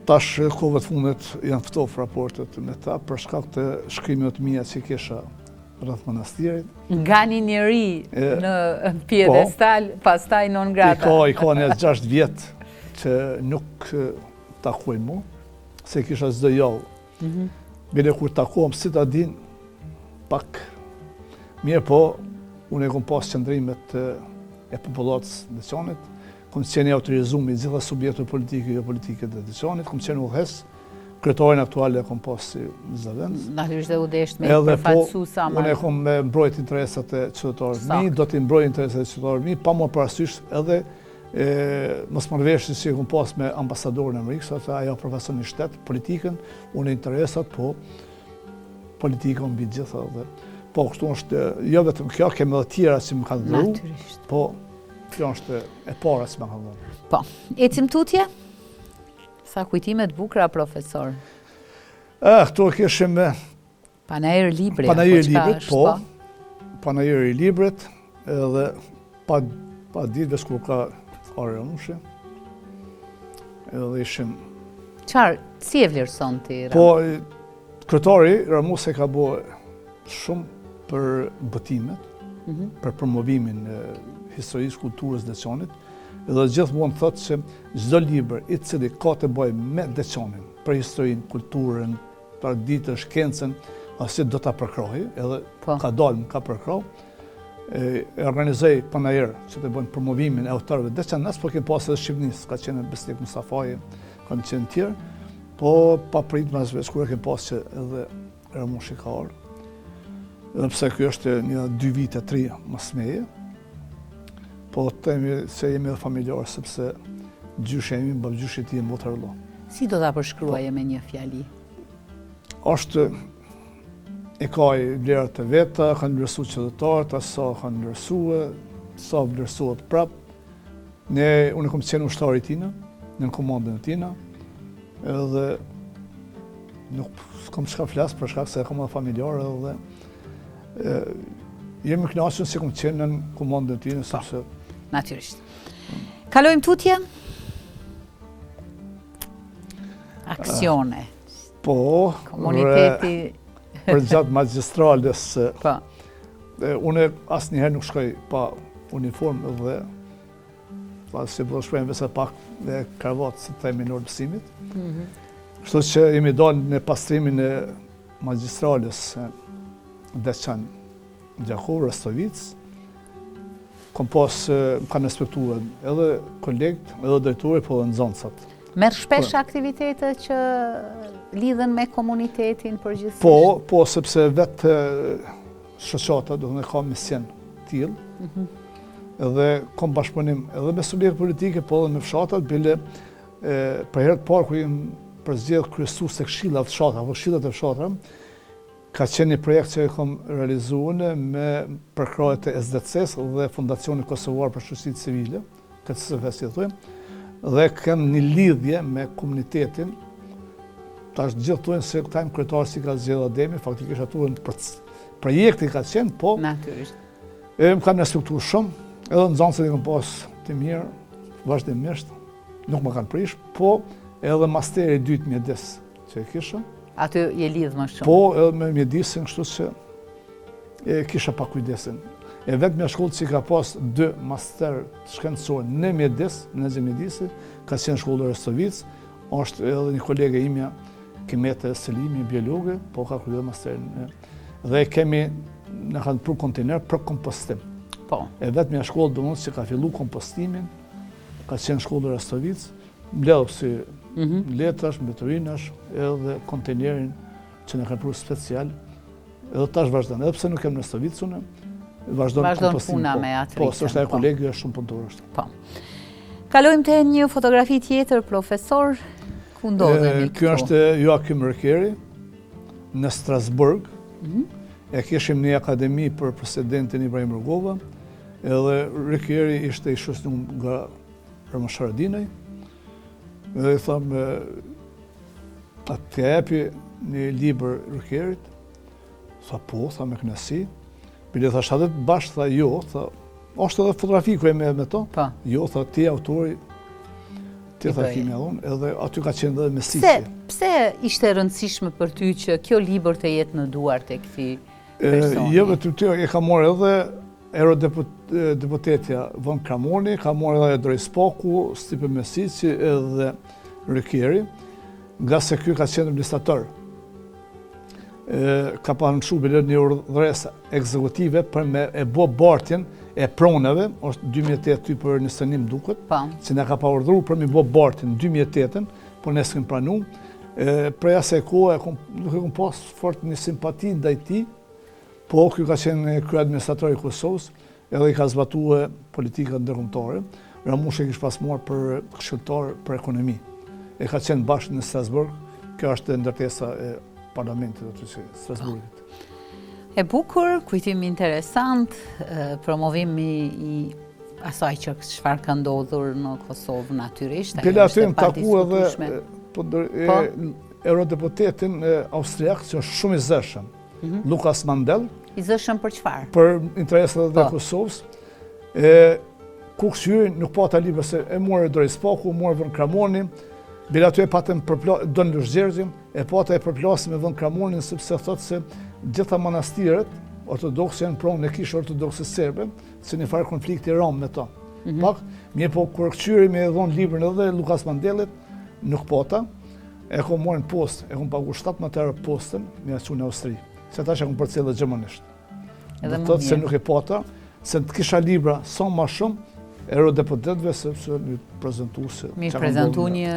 Tash kohëve të fundit janë ftof raportet me ta për shkak të shkrimeve të mia që kisha rreth manastirit. Nga një njeri në piedestal, po, pastaj non grata. I ka, i ka një 6 vjet që nuk takojmë mu, se kisha çdo javë. Mm -hmm. Bile kur takohem, si ta din, pak mirë po, unë e kom pas qëndrimet e popullatës në Deçanit, Kom qenë i autorizum i gjitha subjektet politike e jo politike të Deçanit, kom qenë udhëheqës, kryetarin aktual e kom pas si zëvendës. Natyrisht dhe u desht me po, përfaqësu sa më. Unë e kom me mbrojt interesat e qytetarëve mi, do t'i mbroj interesat e qytetarëve mi, pa marrë parasysh edhe e, mosmarrëveshjen që e kom pas me ambasadorin e Amerikës, ata ajo përfaqëson një shtet, politikën, unë interesat, po politika mbi gjitha dhe po kështu është jo vetëm kjo, kemi edhe tjera që më kanë dhuru. Natyrisht. Po Kjo është e para që më kanë dhënë. Po, ecim tutje? Sa kujtime të bukura, profesor? Eh, këtu e kishim me... Panair libri, Panair po librit, po. po. Panair i librit, edhe pa, pa ditë veç kur ka ardh Ramushi, edhe ishim... Çfarë, si e vlerëson ti, Ramush? Po, kryetari Ramushi ka bo shumë për botimet, mm -hmm. për promovimin e historisë, kulturës Deçanit, edhe gjithmonë thotë që çdo libër i cili ka të bëjë me Deçanin, për historinë, kulturën, traditën, shkencën, asi do ta përkrahi, edhe po. ka dalë, më ka përkrah, e organizoi panair që të bëjnë promovimin e autorëve deçanas, po kemi pas edhe Shqipnisë, ka qenë Besnik Mustafaj, kanë qenë tjerë, po papritmas veç kur e kemi pas që edhe Ramushi ka ardhë. Edhe pse ky është një dy vite, tri mas meje, po themi se jemi edhe familjarë, sepse gjyshi im, babgjyshi i tij e motërvëlla. Si do ta përshkruaje po. me një fjali? Është e ka i vlerat e veta, kanë vlerësu qytetarët, sa kanë vlerësu, sa vlerësohet prap. Ne, unë kom qenë ushtar i tina, në komandën e tina, edhe nuk s'kom çka flas për shkak se e kom edhe familjar edhe e, jemi kënaqur se kom qenë në komandën e tina, po, sepse natyrisht. Kalojmë tutje? Aksione. Po, komuniteti përgjatë magjistrales. Po. Unë asnjëherë nuk shkoj pa uniformë dhe pa si po shkojmë veç pak me kravat, si të themi në orë mësimit. Mm -hmm. Kështu që jemi dalë në pastrimin e magjistrales Deçan Gjakovë, Rostovicë. Kom pas, më kanë respektuar edhe kolegët, edhe drejtori, po edhe nxënësat. Merr shpesh po. aktivitete që lidhen me komunitetin përgjithësisht? Po, po, sepse vetë shoqata, do të thonë ka mision tillë, mm -hmm. edhe kom bashkëpunim edhe me subjekte politike, po edhe me fshatat, bile e, për herë të parë kur jem përzgjedh kryesues të këshillat të fshatrave, apo këshillat e fshatrave, Ka qenë një projekt që e kom realizu unë me përkrahje të SDC-së dhe Fondacionit Kosovar për Shoqërinë Civile, KCSF si thujmë, dhe kem një lidhje me komunitetin, tash gjithë thujnë se këta jmë kryetarë s'i ka zgjedhë Ademi, faktikisht ato në projekti ka qenë, po... Natyrisht. E më kanë respektu shumë, edhe nxënësit i kam pas të mirë, vazhdimisht, nuk më kanë prish, po edhe masteri i dytë mjedis që e kisha. Aty je lidhë më shumë? Po, edhe me mjedisin, kështu që e kisha pa kujdesin. E vetmja shkollë që ka pas dy master shkencor në mjedis, në menaxhim mjedisi, ka qenë shkolla Rostovicë, është edhe një kolege imja, Kimete Selimi, biologe, po ka kryer masterin. Dhe kemi, na kanë pru kontejner për kompostim. Po. E vetmja shkollë domethënë që ka fillu kompostimin, ka qenë shkolla Rostovicë, mbledh si mm -hmm. letrash, mbeturinash, edhe kontejnerin që na kanë pru special, edhe tash vazhdon, edhe pse nuk jam në Rostovicë unë, vazhdon, vazhdon puna po, me atë Po, është ajo po. kolegi është shumë punëtor është. Po. Kalojmë te një fotografi tjetër, profesor, ku ndodhemi këtu? Kjo është Joachim Rukeri, në Strasburg. Mm -hmm. E kishim një akademi për presidentin Ibrahim Rugova, edhe Rukeri ishte i shoqëruar nga Ramush Haradinaj, dhe i thamë, a t'ia jepi një libër Rukerit, tha po, tha me kënaqësi, bile tha shadet bashkë, tha jo, tha, është edhe fotografi ku e me, me to, pa. Po. jo, tha ti autori, ti tha kimi edhe unë, edhe aty ka qenë dhe me sisi. Pse, pse ishte e rëndësishme për ty që kjo libër të jetë në duart e këtij personi? Jo, vetëm ty, e ka marrë edhe Eurodeputetja Von Kramoni, ka marrë edhe Doris Paku, Stipe Mesiqi edhe Rukeri, ngase ky ka qenë administrator. Ka pa lëshu bile një urdhëresë ekzekutive për me e bo bartjen e pronave, është 2008 ty për një sënim duket, pa. Po. që na ka pa urdhëru për me bo bartjen 2008-ën, po ne s'kem pranu, prej asaj kohe nuk e kom pas fort një simpati ndaj tij, Po, ky ka qenë kryeadministrator i Kosovës, edhe i ka zbatue politikat ndërkombëtare. Ramush e kish pas marrë për këshilltar për ekonomi. E ka qenë bashkë në Strasburg, kjo është ndërtesa e parlamentit aty së Strasburgit. E bukur, kujtim interesant, promovimi i asaj që çfarë ka ndodhur në Kosovë natyrisht, ajo është e padiskutueshme. Aty taku edhe po, po? eurodeputetin austriak që është shumë i zëshëm. Mhm. Lukas Mandel. I zëshëm për çfarë? Për interesat e po. Kosovës. E, ku këqyri, nuk pata libra se e more Doris Paku, more Von Cramoni, bile aty e patëm përpla, Don Lush Gjergjin, e pata e përplasë me Von Cramonin, sepse thotë se gjitha manastiret ortodokse janë pronë e kishë ortodokse serbe, se një farë konflikti ramë me ta. Mm -hmm. Pak, mirëpo, kur këqyri me e dhonë librin edhe Lukas Mandelit, nuk pata, e kom marrë në postë, e kom pagu 17 euro postën, me ja çu në Austri, se tash e kom përcjellë gjermanisht. Edhe më mirë. Se nuk e pata, se të kisha libra sa ma shumë, eurodeputetëve, sepse mi prezentu se... Mi prezentu një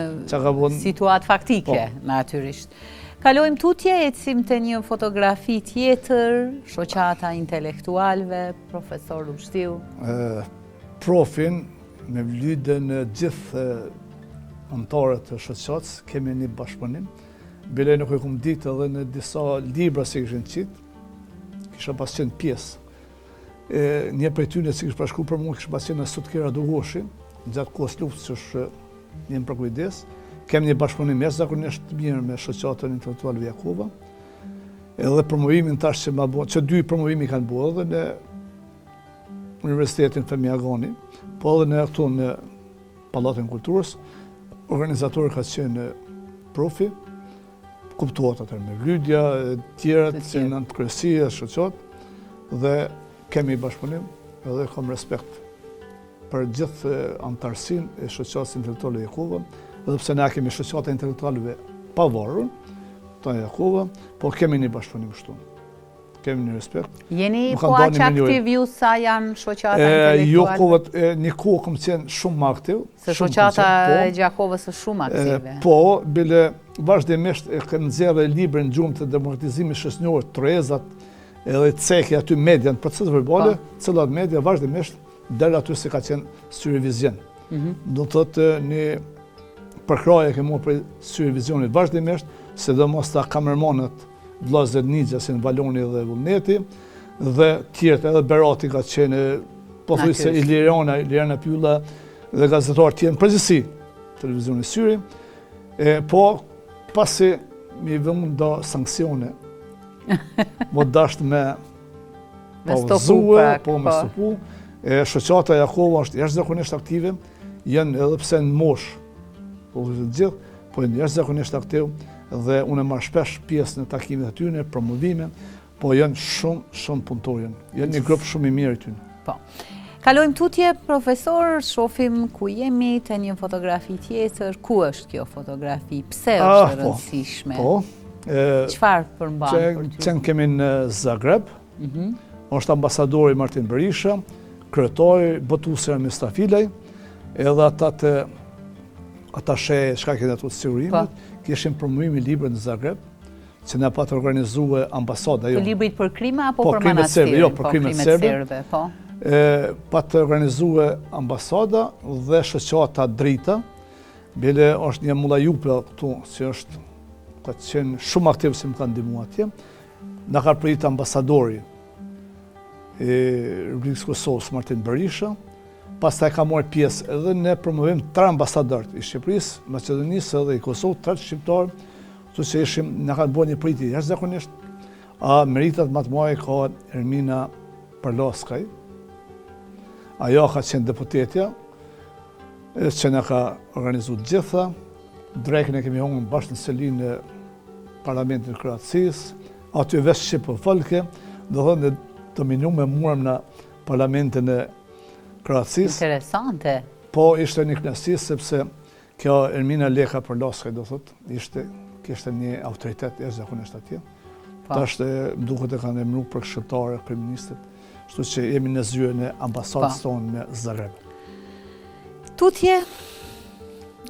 situatë faktike, po. natyrisht. Kalojmë tutje, ecim te një fotografi tjetër, shoqata e intelektualëve, profesor Ruzhdiu. Profin, me Mevlydën gjithë anëtarët e shoqatës, kemi një bashkëpunim. Bile nuk e kom ditë edhe në disa libra që kishin qitë, kisha pas qenë pjesë. E, një prej tyne që kishë pas shkru për mua, kishë pas qenë Sutki Radogoshi, gjatë kohës luftës që është një më përkujdes. Kemi një bashkëpunim jashtëzakonisht të mirë me shoqatën intelektualëve Jakova. Edhe promovimin tash që ma bo, që dy promovimi kanë bo edhe në Universitetin Fehmi Agani, po edhe në këtu në Pallatin e Kulturës, organizator ka qenë profi, kuptohet atëherë Mevlydja, e tjerat, që në të kryesia, shoqatë, dhe kemi bashkëpunim edhe kam respekt për gjithë anëtarësinë e shoqatës intelektuale Jakova, edhe pse ne kemi shoqata intelektualëve pavarur, të Jakova, po kemi një bashkëpunim kështu. Kemi një respekt. Jeni po aq aktiv ju sa janë shoqata intelektuale? Jo, kohët, një kohë kom qenë shumë më aktiv. Se shoqata po. e Gjakovës është shumë aktive. Po, bile vazhdimisht e kem nxjerrë librin Gjurmë të demokratizimit shoqëror, tryezat, edhe ceki aty media në proces verbale, po. cilat media vazhdimisht del aty se ka qenë Syri Vizion. Mhm. Do të thotë një përkrahje ke marrë prej Syri Vizionit vazhdimisht, sidomos ta kamermanët vllazët Nixha, si në Valoni dhe Vullneti, dhe tjerët edhe Berati ka qenë, pothuajse Iliriana, Iliriana Pylla dhe gazetarë tjerë në përgjithësi, televizioni Syri, e, po pasi mi vënë do sanksione, m'u dasht me pauzue, po me po. stopu, e shoqata Jakova është jashtëzakonisht aktive, janë edhe pse në moshë, po të gjithë, po janë jashtëzakonisht aktiv dhe unë marr shpesh pjesë në takimet e tyre, promovime, po janë shumë, shumë punëtorë janë. Janë një grup shumë i mirë i tyre. Po. Kalojmë tutje, profesor, shofim ku jemi te një fotografi tjetër. Ku është kjo fotografi? Pse ah, është e po. rëndësishme? Po. Çfarë përmban për ty? Qenë kemi në Zagreb, mhm. është ambasadori Martin Berisha, kryetari, botuesi Ramiz Tafilaj, edhe ata të atashe çka kena ato të sigurimit, po. kishin promovimin e librit në Zagreb, që na pat organizue ambasada jo. Të librit për krime apo po, për manastirin? Jo, për po, krimet serbe. Po. E, pat organizue ambasada dhe shoqata Drita, bile është një Mulla Jupe këtu, që është ka qenë shumë aktiv se më ka ndihmu atje, na ka prit ambasadori i Republikës Kosovës, Martin Berisha, pastaj ka marrë pjesë edhe në promovim tre ambasadorët i Shqipërisë, Maqedonisë edhe i Kosovës, tre shqiptarë, kështu që ishim, na kanë bërë një pritje jashtëzakonisht, a meritat më të mëdha ka Ermina Përlaskaj, ajo ka qenë deputetja, që na ka organizu të gjitha, drekën e kemi hongër bashkë në selinë e Parlamentit të Kroacisë, aty veç shqip po folke, do thonë dominu me murëm në Parlamentin e Kroacisë. Interesante. Po, ishte një kënaqësi sepse kjo Ermina Leka Përlaskaj, do thotë, ishte kishte një autoritet jashtëzakonisht atje. Po. Tash më duket e kanë emëruar për këshilltare kryeministrit, kështu që jemi në zyrën e ambasadës po. tonë në Zagreb. Tutje,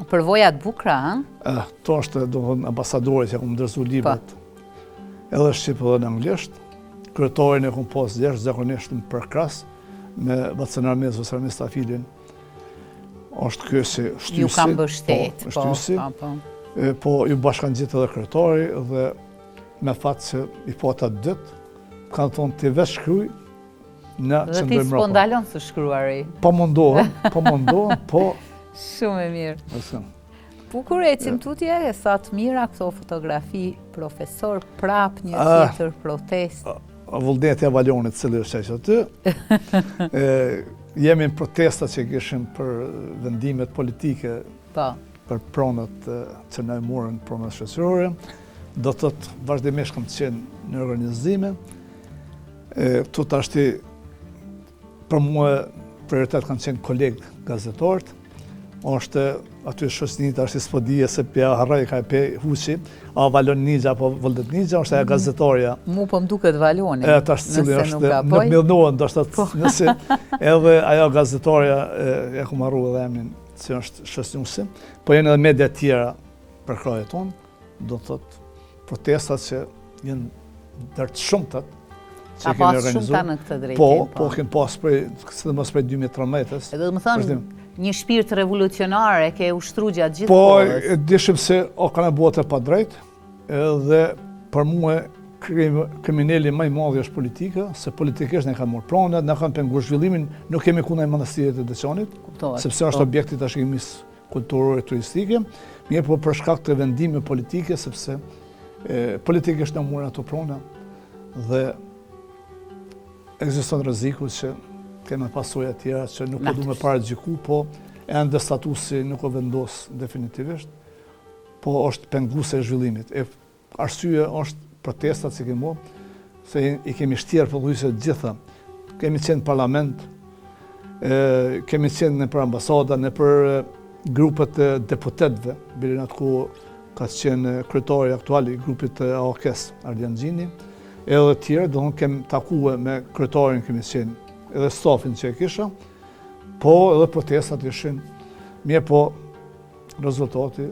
përvoja të bukura, ha? Eh, to është, do thonë, ambasadori që kam dorëzu librat. Po. Edhe shqip edhe në anglisht. Kryetarin e kom pas jashtëzakonisht në përkrahës me Vacën Ramiz, Vacën Ramiz Tafilin. Është ky si shtysi. Ju kam mbështet, po, po, po, po. Po, ju bashkangjit edhe kryetari dhe me fat që i pata dytë, kanë thonë ti veç shkruj, në qëndrojmë Dhe ti s'po ndalon së shkruari. Po mundohem, po mundohem, po... Shumë e mirë. Bukur, ecim tutje, e sa të mira këto fotografi, profesor, prap një ah. tjetër protestë. Vullneti i Avalonit, cili është që aty. Jemi në protesta që kishim për vendimet politike, po. për pronat që na e morën pronat shoqërore. Do të thotë, vazhdimisht kam qenë në organizime. Këtu tashti Për mua prioritet kanë qenë kolegë gazetarët, është aty shoqni tashti s'po di se pja harroj ka e pe huqi, a Valon Nixha apo Vullnet Nixha, është ajo mm. gazetarja. Mu po më duket Valoni, e, tash cili është, nuk më dhënohen, ndoshta po. nëse edhe ajo gazetarja, e kom harru edhe emrin, që është shoqnuese, po janë edhe media tjera përkrahje tonë, do të thotë protestat që janë ndër të shumtat që kemi organizuar. Ka pas shumta në këtë drejtim. Po, po, po kemi pas prej, sidomos prej 2013-ës. Edhe domethënë, një shpirt revolucionar e ke ushtru gjatë gjithë po, kohës. Po, e dishim se o kanë bo të padrejt, edhe për mua krimineli më i madh është politika, se politikisht na kanë marrë pronat, na kanë pengu zhvillimin, nuk kemi ku në manastiret e Deçanit, sepse është po. objekti i trashëgimisë kulturore turistike, mirëpo për shkak të vendime politike, sepse politikisht na morën ato prona dhe ekziston rreziku që kemi pasoja tjera që nuk po du me paragjyku, po ende statusi nuk u vendos definitivisht, po është penguse e zhvillimit. E Arsye është protestat që kemi bo, se i kemi shtjerë pothuajse të gjitha. Kemi qenë në parlament, kemi qenë nëpër ambasada, nëpër grupet e deputetëve, bile në atë kohë ka qenë kryetari aktual i grupit të AAK-së, Ardian Gjini, edhe tjerë, do thonë kemi takue me kryetarin kemi qenë, edhe stafin që e kisha, po edhe protestat ishin, mirëpo rezultati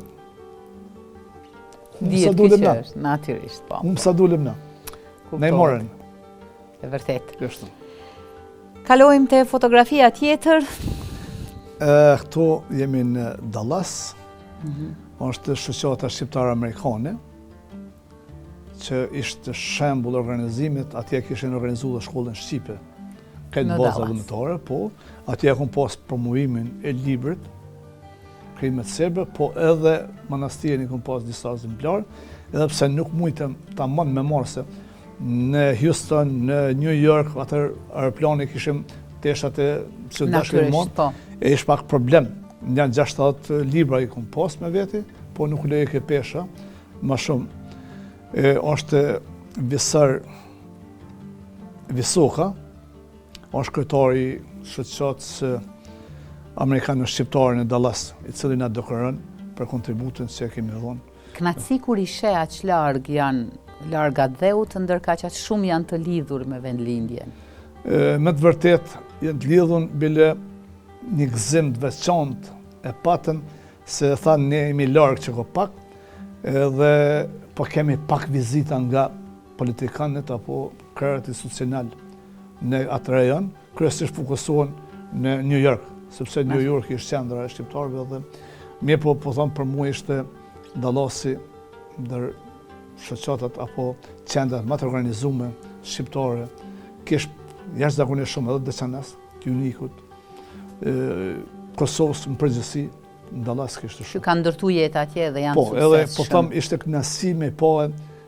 Dihet ky që është, natyrisht, po. Unë sa dulëm na. Ne i morën. E vërtet. Kështu. Kalojmë te fotografia tjetër. Këtu jemi në Dallas. Mm Është shoqata shqiptare amerikane që ishte shembull organizimit, atje kishin organizu dhe shkollën shqipe. Këtë baza vullnetare, po, atje e kom pas promovimin e librit, Krimet serbe, po edhe manastirin i kom pas disa ekzemplarë, edhe pse nuk mujtëm tamam me marrë se në Houston, në New York, atër aeroplani kishim teshat e që dashke më, po. e ish pak problem. Janë 60 libra i kom pas me veti, po nuk lejke pesha, ma shumë. E, është Visar Visoka, Është kryetari i shoqatës amerikano shqiptare në Dallas, i cili na dekoron për kontributin që e kemi dhënë. Kënaqësi kur i sheh aq larg janë larg atdheut, ndërkaq aq shumë janë të lidhur me vendlindjen. Me të vërtetë janë të lidhur, bile një gëzim të veçantë e patën se thanë ne jemi larg që ko pak, edhe po kemi pak vizita nga politikanët apo krerët institucional në atë rajon, kryesisht fokusohen në New York, sepse New York është qendra e shqiptarëve dhe mirëpo po them për mua ishte Dallasi ndër shoqatat apo qendrat më të organizume shqiptare, kish jashtëzakonisht shumë edhe deçanas, të Junikut, Kosovës në përgjithësi, në Dallas kishte shumë. Që kanë ndërtu jetë atje dhe janë po, suksesshëm. Po, edhe po them ishte kënaqësi me pa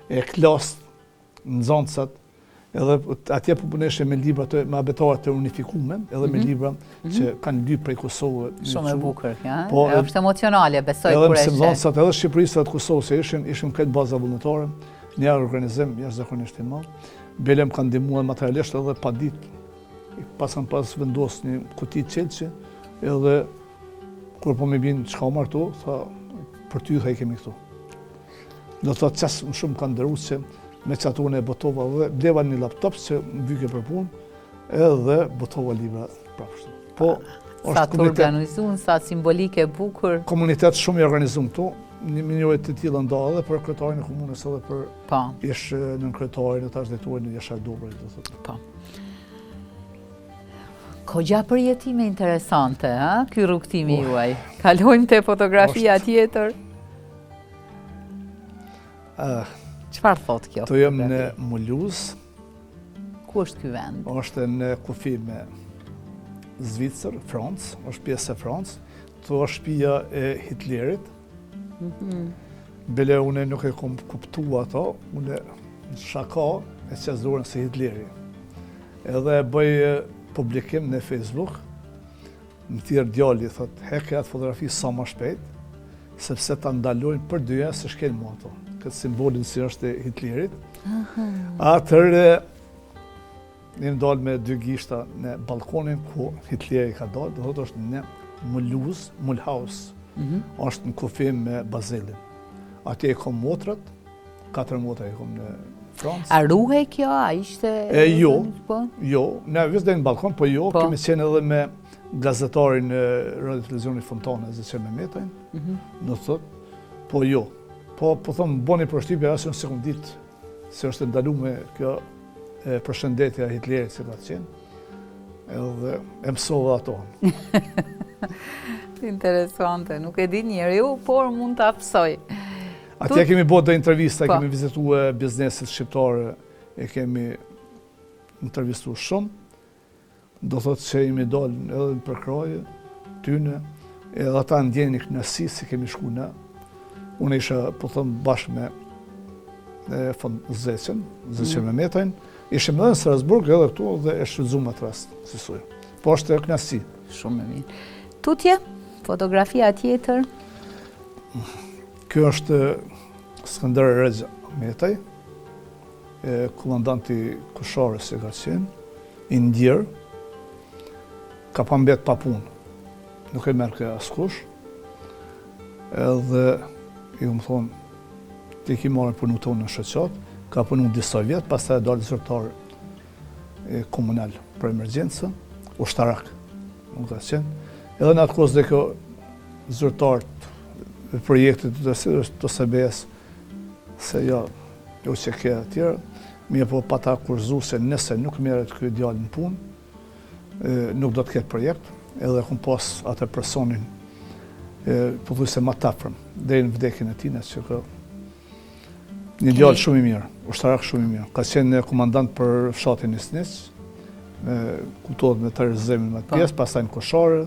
e klasë nxënësat, edhe atje po puneshe me libra të me abetare të unifikume, edhe me mhm. libra mm -hmm. që kanë lyp prej Kosovë. Shumë e bukur, ja. Po, është emocionale, besoj kur e sheh. Edhe mësimdhënësat edhe Shqipërisë edhe të Kosovës që ishin, ishin këtë baza vullnetare, një organizim jashtëzakonisht i madh. Bile më kanë ndihmuar materialisht edhe pa ditë. Pas kanë pas vendos një kuti qelqi, edhe kur po më bin çka marr këtu, tha për ty tha i kemi këtu. Do të thotë qas më shumë kanë nderu që me qato unë e botova dhe bleva një laptop që më vyke për punë edhe botova libra prapë Po, është sa të organizun, sa simbolike e bukur. Komunitet shumë i organizum këtu, një mirënjohje të tillë nda edhe për kryetarin e komunës edhe për po. ish nënkryetarin e tash drejtorin e Jashar Dobraj, do thotë. Po. Kogja përjetime interesante, ha? Ky rrugëtimi oh. juaj. Kalojmë te fotografia tjetër. Uh, Çfarë thotë kjo? Këtu jam në Muluz. Ku është ky vend? Është në kufi me Zvicër, Francë, është pjesë e Francë. Këtu është shtëpia e Hitlerit. Mm -hmm. Bile une nuk e kom kuptu ato, une në shaka e qes dorën si Hitleri. Edhe e bëj publikim në Facebook, më thirr djali, thot, heke atë fotografi sa ma shpejt, sepse ta ndalojnë për dyja se shkel mu ato. Këtë simbolin si është e Hitlerit. Atëherë, Jem dalë me dy gishta në balkonin ku Hitleri ka dalë, do thotë është në Mulhouse, Mulhouse, mm -hmm. është në kufi me Bazelin. Atje i kom motrat, katër motra i kom në Francë. A ruhej kjo, a ishte... E, jo, po? jo, ne veç në balkon, po jo, po. kemi qenë edhe me gazetarin e Radio Televizionit Fontana, Zeqir Mehmetajn, mm -hmm. do thotë, po jo, po, po thom, boni përshtypje, as unë s'e kom ditë, se është e ndalume kjo e përshëndetja e Hitlerit që ka qenë, edhe e mësova ato. Interesante, nuk e di njeriu, por mund ta mësoj. Atje kemi bo do intervista, po. kemi vizitu bizneset shqiptare, e kemi intervistu shumë. Do thotë se jemi dalë edhe në përkrahje tyne, edhe ata ndjenë kënaqësi se kemi shku në. Unë isha, po them, bashkë me e Fond Zeqen, Zeqen mm. Mehmetajn, ishim edhe në Strasburg edhe këtu dhe e shfrytëzuam atë rast, si suj. Po është kënaqësi. Shumë e mirë. Tutje, fotografia tjetër. Kjo është Skënder Rexhë Ahmetaj, Komandanti i Koshares që ka qenë, i ndjerë, ka pa mbet pa punë. Nuk e merrke askush. Edhe, i kom thonë, ti ki marrë punu tonë në shoqatë, ka punu disa vjet, pastaj dalë zyrtar komunal për emergjencë, ushtarak, nuk ka qenë. Edhe në atë kohë dhe kjo zyrtarët e projektit të të OSBE-s, se jo, jo që ke e tjera, mirëpo pata kushtëzu se nëse nuk merret ky djalë në punë, nuk do të ketë projekt, edhe kom pas atë personin, pothuajse ma t'afërm, deri në vdekjen e tina, që ka një djalë shumë i mirë, ushtarak shumë i mirë, ka qenë komandant për fshatin Isniq, me kuptohet me terrorizimin me atë pjesë, po. pastaj në Koshare,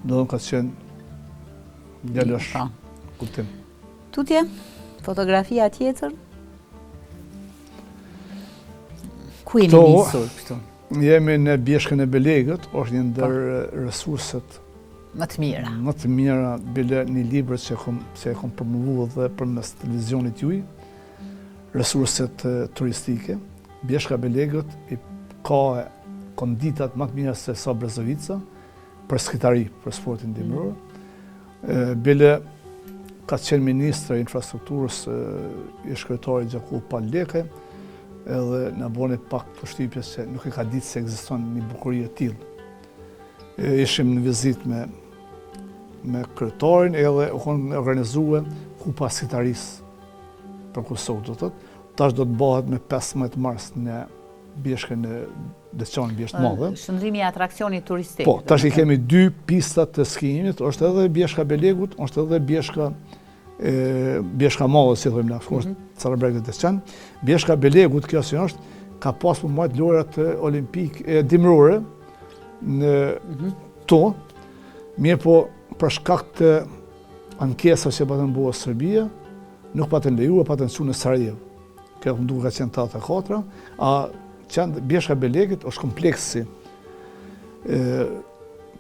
do të ka qenë djalosh, po. kuptim. Tutje, fotografia tjetër. Ku jemi nisur këtu? Jemi në Bjeshkën e Belegët, është një ndër po. resurset më të mira. Më të mira, bile një libër që kom, që e kom promovu dhe përmes televizionit juj, resurset turistike. Bjeshka e Belegët i ka konditat më të mira se sa Brezovica, për skitari, për sportin dimëror. Mm. Bile ka qenë ministër i infrastrukturës ish kryetari Gjakovë Pal Lekaj, edhe na boni pak përshtypje se nuk e ka ditë se ekziston një bukuri e tillë. Ishim në vizitë me me kryetarin edhe u konë organizue kupa skitarisë për Kosovë, do të thotë. Tash do të bëhet me 15 mars në Bjeshkën e Deçanit, Bjeshkë të Madhe. Shndërrimi i atraksionit turistik. Po, tash i kemi dy pista të skijimit, është edhe Bjeshka e Belegut, është edhe Bjeshka e Bjeshka e Madhe, si thojmë na, është mm -hmm. Carrebreg dhe Deçan. Bjeshka e Belegut, kjo si është, ka pas me majtë lojrat olimpike e dimrore në mm -hmm. to, mirëpo për shkak të ankesave që patën bo Serbia, nuk patën lejuar, patën çu në Sarajevë. Kjo më duket ka qenë 84, a qenë Bjeshka e Belegit është kompleksi e,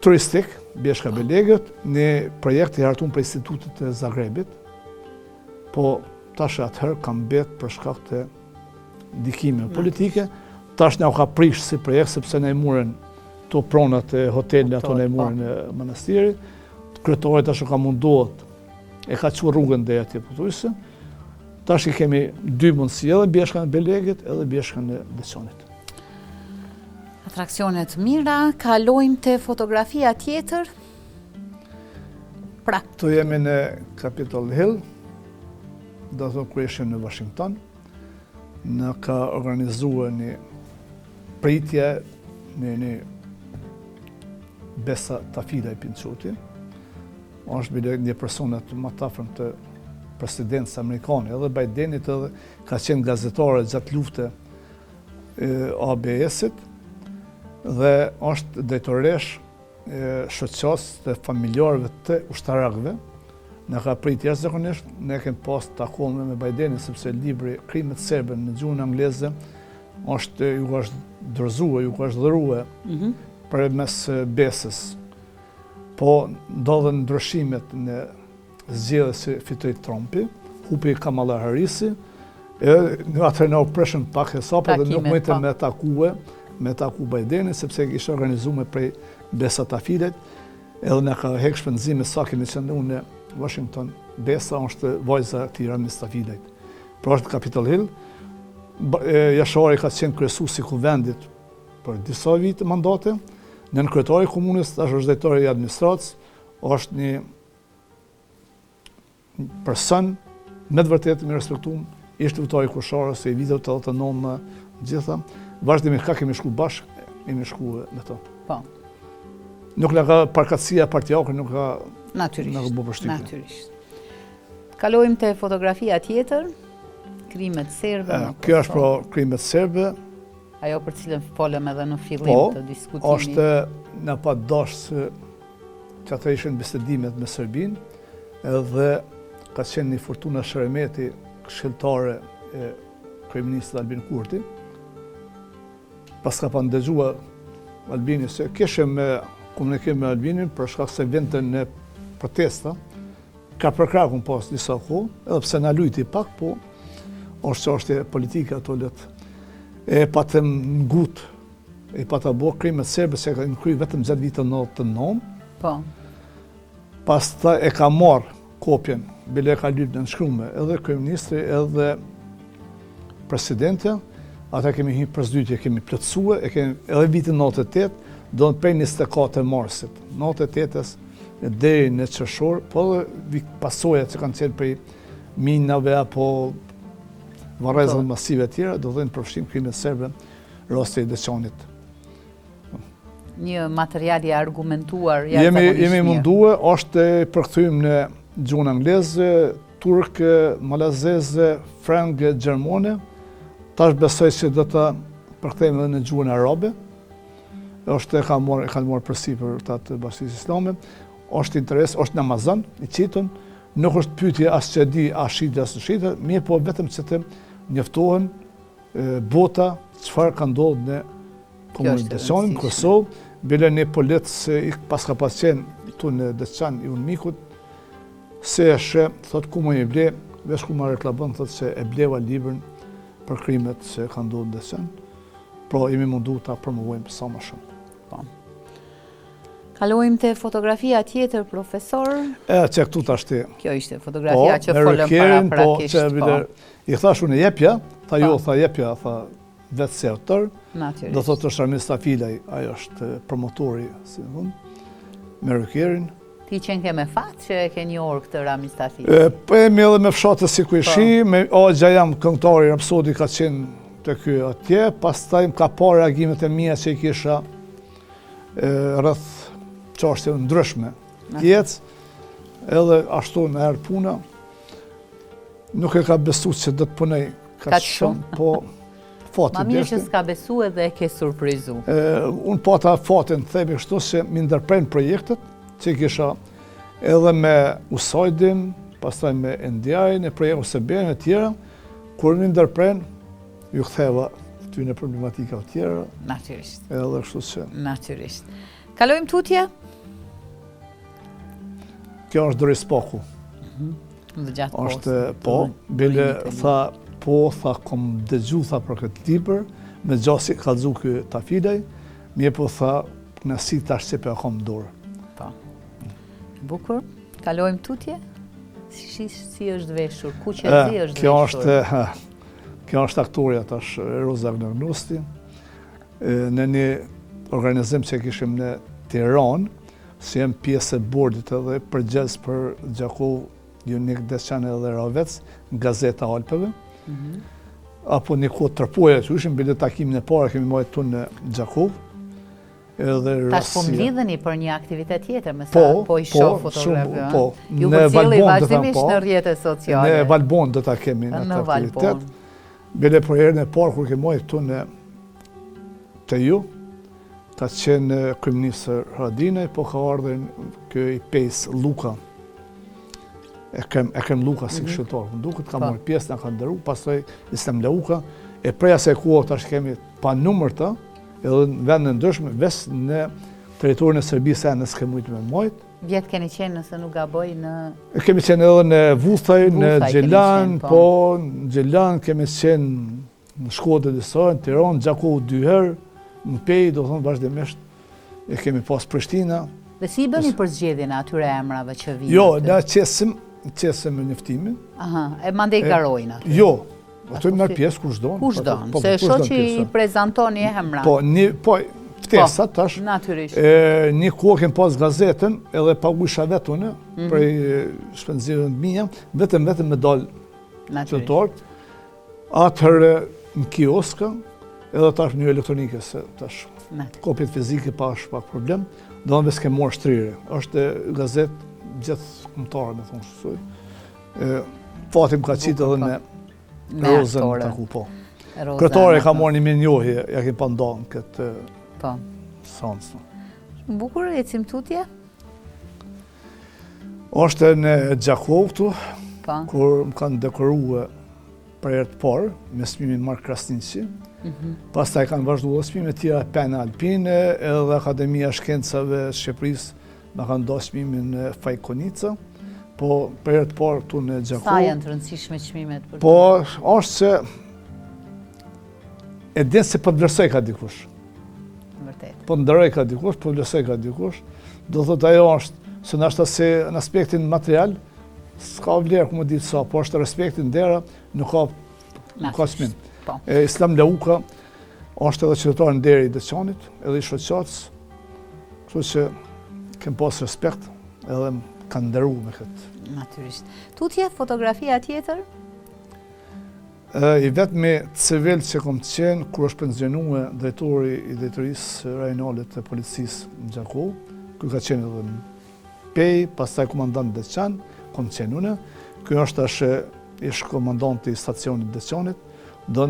turistik, Bjeshka e Belegit, një projekt i hartun prej Institutit të Zagrebit, po tash atëherë ka mbet për shkak të ndikimeve politike, tash na u ka prish si projekt, sepse na i murën to pronat e hotelit, ato na i murën po. e manastirit, kryetari tash u ka mundohet, e ka çu rrugën dhe atje pothuajse, Tash i kemi dy mundësi, edhe Bjeshkën e Belegit, edhe Bjeshkën e Deçanit. Atraksione të mira, kalojmë te fotografia tjetër. Pra. Këtu jemi në Capitol Hill, do të thotë kur ishim në Washington, na ka organizuar një pritje në një Besa Tafila i Pinçuti, është bile një personat më të afërm të presidencës amerikane, edhe Bidenit edhe ka qenë gazetare gjatë lufte ABS-it dhe është drejtoreshë e shoqatës të familjarëve të ushtarakëve. Na ka prit jashtëzakonisht, ne kemi pas takime me Bidenin, sepse libri Krimet Serbe në gjuhën angleze është ju ka është dorëzue, ju ka është dhurue mm -hmm. përmes Besës. Po ndodhën ndryshimet në zgjedhje se fitoi Trumpi, hupi Kamala Harrisi, e në atëherë na u prishën pak hesapet dhe nuk mujtëm po. me takue, me taku Bidenin, sepse ishte organizume prej Besa Tafilajt, Edhe na ka hek shpenzime sa kemi qëndru në Washington. Besa është vajza e këtij Ramiz Tafilajt. Pra është në Capitol Hill. Jashari ka qenë kryesues i kuvendit për disa vite mandate. Nënkryetari i komunës, tash është drejtori i administratës, është një person me të vërtetë i respektum, ishte luftëtar i Kosharës, i viteve 89 gjitha, vazhdimisht ka kemi shku bashkë, kemi shku me to. Po. Nuk na ka përkatësia partiake, nuk ka Natyrisht. Nuk bo përshtypje. Natyrisht. Kalojmë te fotografia tjetër, krimet serbe. Kjo është pra krimet serbe. Ajo për cilën folëm edhe në fillim po, të diskutimit. Po, është na pa dashtë se që ato ishin bisedimet me Serbinë, edhe ka qenë një Furtuna Sheremeti, këshilltare e kryeministrit Albin Kurti. Paska pa ndëgjua Albini se kishim komunikim me Albinin për shkak se vinte në protesta, ka përkrah kom pas disa kohë, edhe pse na lujti pak, po është çështje politike ato letë. E patëm ngut E pata bo krimet serbe se kanë kry vetëm gjatë vitit 99. Po. Pastaj e ka marrë kopjen, bile e ka lypë nënshkrume, edhe kryeministri, edhe presidentja, ata kemi hi për s'dyti, kemi plotësue, e kemi edhe vitin 98, do në prej 24 marsit, 98-ës, deri në qershor, po edhe pasojat që kanë qenë prej minave apo varrezat po. masive tjera, do dhe në përfshim krimet serbe, rasti i Deçanit. Një material i argumentuar jemi jemi mundue, është e përkthym në gjuhën angleze, turke, malazeze, frënge, gjermane. Tash besoj se do ta përkthejmë edhe në gjuhën arabe. Është e ka marrë, e kanë marrë përsipër këta të Bashkësisë Islame. Është interes, është në Amazon, i qitun. Nuk është pyetje as që e di, a shitet, as shitet, mirëpo vetëm që të njoftohen bota çfarë ka ndodhur në komunën e Deçanit, në Kosovë, bile një polic se i paska pas qenë këtu në Deçan i UNMIK-ut, se e sheh, thot ku më i ble, veç ku më reklamon, thot se e bleva librin për krimet që ka ndodhur në Deçan. Pra jemi mundu ta promovojmë sa më shumë. Po. Kalojmë te fotografia tjetër, profesor. E, që këtu tashti. Kjo ishte fotografia po, që folëm paraprakisht. Po, që po. I thash unë jepja, tha jo, po. tha jepja, tha vetë si autor. Natyrisht. Do thotë është Ramiz Tafilaj, ai është promotori, si më thonë, me Rykerin. Ti qenke me fat që e ke njohur këtë Ramiz Tafilaj. E, po jemi edhe me fshatë si kojshi, po. me axha jem këngëtari Rapsodi ka qenë te ky atje, pastaj më ka parë reagimet e mia që i kisha rreth çështjeve ndryshme të jetës, edhe ashtu në herë puna, nuk e ka besu që do të punoj kaq shumë, po fati Ma mirë që s'ka besu edhe e ke surprizu. Unë pata fatin, të themi kështu, se mi ndërprenë projektet, që kisha edhe me USAID-in, pastaj me NDI-n, e projekt OSBE-n e tjera, kur mi ndërprenë, Ju ktheva këtyne problematikave tjera. Natyrisht. Edhe kështu që. Natyrisht. Kalojmë tutje? Kjo është Doris Paku. Mhm. Dhe gjatë kohës. Është, po, bile tha, po, tha, kom dëgju, tha, për këtë libër, me gjasë ka lexu ky Tafilaj, mirëpo tha, kënaqësi tash që po e kom n'dorë. Po. Bukur. Kalojmë tutje? Si, si është veshur? Kuq e zi është kjo veshur? Është, kjo është aktorja tash Roza Anagnosti. Në një organizim që kishim në Tiranë, si jam pjesë e bordit edhe përgjegjës për Gjakovë, Junik, Deçan edhe Rahovec, Gazeta Alpeve. Mm -hmm. Apo një kohë Tropoja që ishim, bile takimin e parë kemi majtë tu në Gjakovë. Edhe Tash po mblidheni për një aktivitet tjetër, me sa po, po i shoh po, fotografi. Po, Ju përcjelli vazhdimisht po, në rrjete sociale. Në Valbonë do ta kemi në atë aktivitet. Bile për herën e parë kur kemi majtë këtu në te ju, ka qenë kryeministër Haradinaj, po ka ardhur ky i Pejës Luka. Ekrem, Ekrem Luka si mhm. këshilltar, më duket, ka po. marrë pjesë, na ka nderu, pastaj Islam Lauka, e prej asaj kohe tash kemi panumërta, edhe në vende ndryshme, veç në territorin e Serbisë e s'kem mujtë me majtë. Vjet keni qenë nëse nuk gaboj në... E kemi qenë edhe në Vuthaj, në Gjilan, po. po, në Gjilan, kemi qenë Në Shkodër disa, në Tiranë, Gjakovë dy herë, në Pejë, do thonë vazhdimisht e kemi pas Prishtina. Dhe si i bëni përzgjedhjen e atyre emrave që vijnë? Jo, ne qesim, qesim me njoftimin. Aha, e mandej garojnë aty. Jo, aty merr pjesë kush don. Kush don, po, se e shoh që i prezantoni emrat. Po, një, po, ftesa po, tash. Natyrisht. E, një kohë kem pas gazetën, edhe pagujsha vetë unë, mm -hmm. prej shpenzimeve të mia, vetëm vetëm me dalë Natyrisht. Atëherë në kioska, edhe tash në elektronike, se tash kopjet fizike pa është pak problem, do në veç ke marrë shtrirje. është gazetë gjithëkombëtare, me thonë shësoj. Fati më ka qitë edhe me Rozën me taku, po. Kryetari ka marrë një mirënjohje, ja kem pa nda në këtë po. seancë. Bukur, ecim tutje? Është në Gjakovë këtu, po. kur më kanë dekorue për herë të parë, me çmimin Mark Krasniqi. Mm Pastaj kanë vazhdu edhe çmime tjera Pena Alpine, edhe Akademia e Shkencave e Shqipërisë më kanë do çmimin Faik Konica. Po, për herë të parë këtu në Gjakovë. Sa janë të rëndësishme çmimet për Po, është se e din se po të vlerësojka dikush. Vërtet. Po nderojka dikush, po vlerësojka dikush. Do thotë ajo është, se nashta se në aspektin material, s'ka vlerë ku më ditë sa, po është respekti ndera, nuk ka, nuk ka çmim. Po. E, Islam Lauka është edhe qytetar nderi i Deçanit, edhe i shoqatës, kështu që kem pas respekt edhe më kanë nderu me këtë. Natyrisht. Tutje, fotografia tjetër? I vetmi civil që kom qenë kur është pensionue drejtori i drejtorisë rajonale të policisë në Gjakovë, ky ka qenë edhe në Pejë, pastaj komandant Deçan, kom qenë une, ky është tash ish komandanti i stacionit Deçanit, do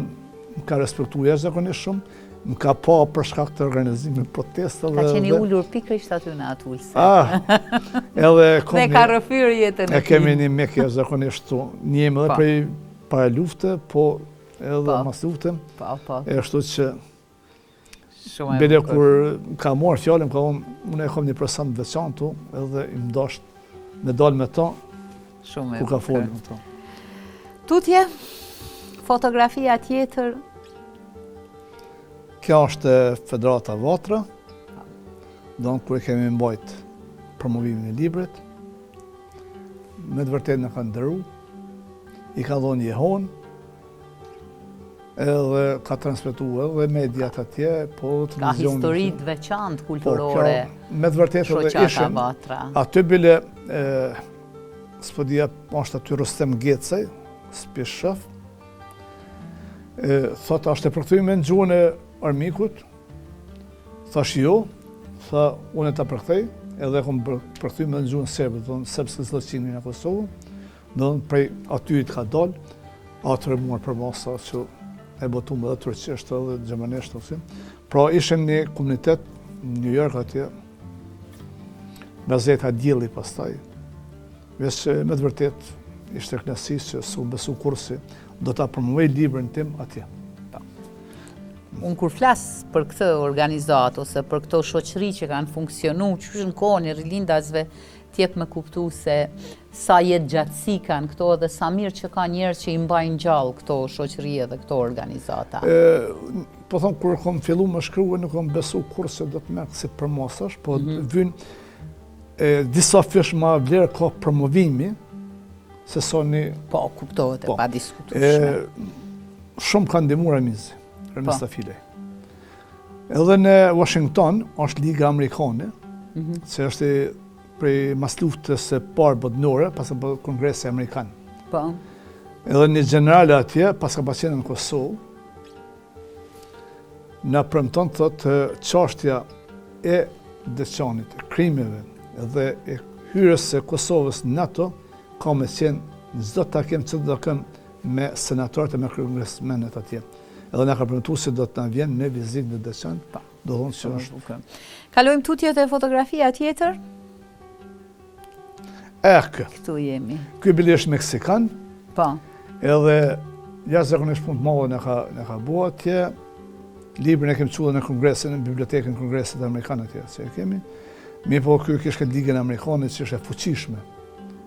më ka respektu jashtëzakonisht shumë, më ka pa për shkak të organizimit protestave. Ka qenë i ulur pikërisht aty në atë ulëse. Ah, edhe kom Dhe ka rrëfyer jetën e tij. E kemi një mik jashtëzakonisht tu. Njihemi edhe po. prej para lufte, po edhe po. mas lufte. Po, po. E ashtu që Shumë e Bile kur ka marrë fjalën, ka thonë, unë e kam një person të veçantë, edhe jam dasht me dalë me to, Shumë e kur ka folë me to. Tutje, fotografia tjetër. Kjo është Federata Vatra, do kur e kemi mbajt promovimin e librit, me të vërtetë na ka nderu, i ka dhonë jehonë, edhe ka transmetu edhe mediat atje, po edhe televizioni. Ka histori të veçantë po, kulturore, po, me të vërtetë edhe ishim, aty bile, s'po di a është aty Rustem Gecaj, s'pi shof, thotë, është e përkthyme në gjuhën e armikut, thash jo, tha, unë ta përkthej, edhe e kom përkthyme në gjuhën serbe, thonë, srpski zločini në Kosovë, Do thonë prej aty i të ka dalë, atëherë mori përmasa që e botum edhe turqisht edhe gjermanisht ose. Pra ishim një komunitet në New York atje, gazeta Dielli pastaj. Veç me të vërtet ishte kënaqësi që s'u besu kurrë se do ta promovoj librin tim atje. Po. Unë kur flas për këtë organizatë ose për këto shoqëri që kanë funksionu qysh në kohën e rilindasve, t'jep me kuptu se sa jetëgjatësi kanë këto dhe sa mirë që ka njerëz që i mbajnë gjallë këto shoqëri edhe këto organizata. Po thom, kur kom fillu me shkru, nuk kom besu kurrë se do të merr kësi përmasash, po mm -hmm. vynë disa fish ma vlerë ka promovimi, se sa një... Po, kuptohet e po, padiskutueshme. Shumë ka ndihmu Ramizi, Ramiz po. Tafilaj. Edhe në Washington, është Liga Amerikane, mm -hmm. që është prej mas luftës së parë botnore, paska bërë Kongresi Amerikan. Po. Edhe një gjeneral atje, paska pas qenë në Kosovë, na premton thotë çashtja e Deçanit, e krimeve dhe e hyrjes së Kosovës në NATO, ka me qenë në çdo takim që do kemë me senatorët e me kongresmenët atje. Edhe na ka premtu se do të na vjen në vizitë në Deçan, po. Do thonë se është. Kalojmë tutje te fotografia tjetër? E, kë. Këtu jemi. Ky bile është meksikan. Po. Edhe jashtëzakonisht punë të madhe na ka, na ka bo atje. Librin e kemi çu në kongresin, në bibliotekën e kongresit amerikan atje, që e kemi. Mirëpo, ky kish këtë ligën amerikane që është e fuqishme.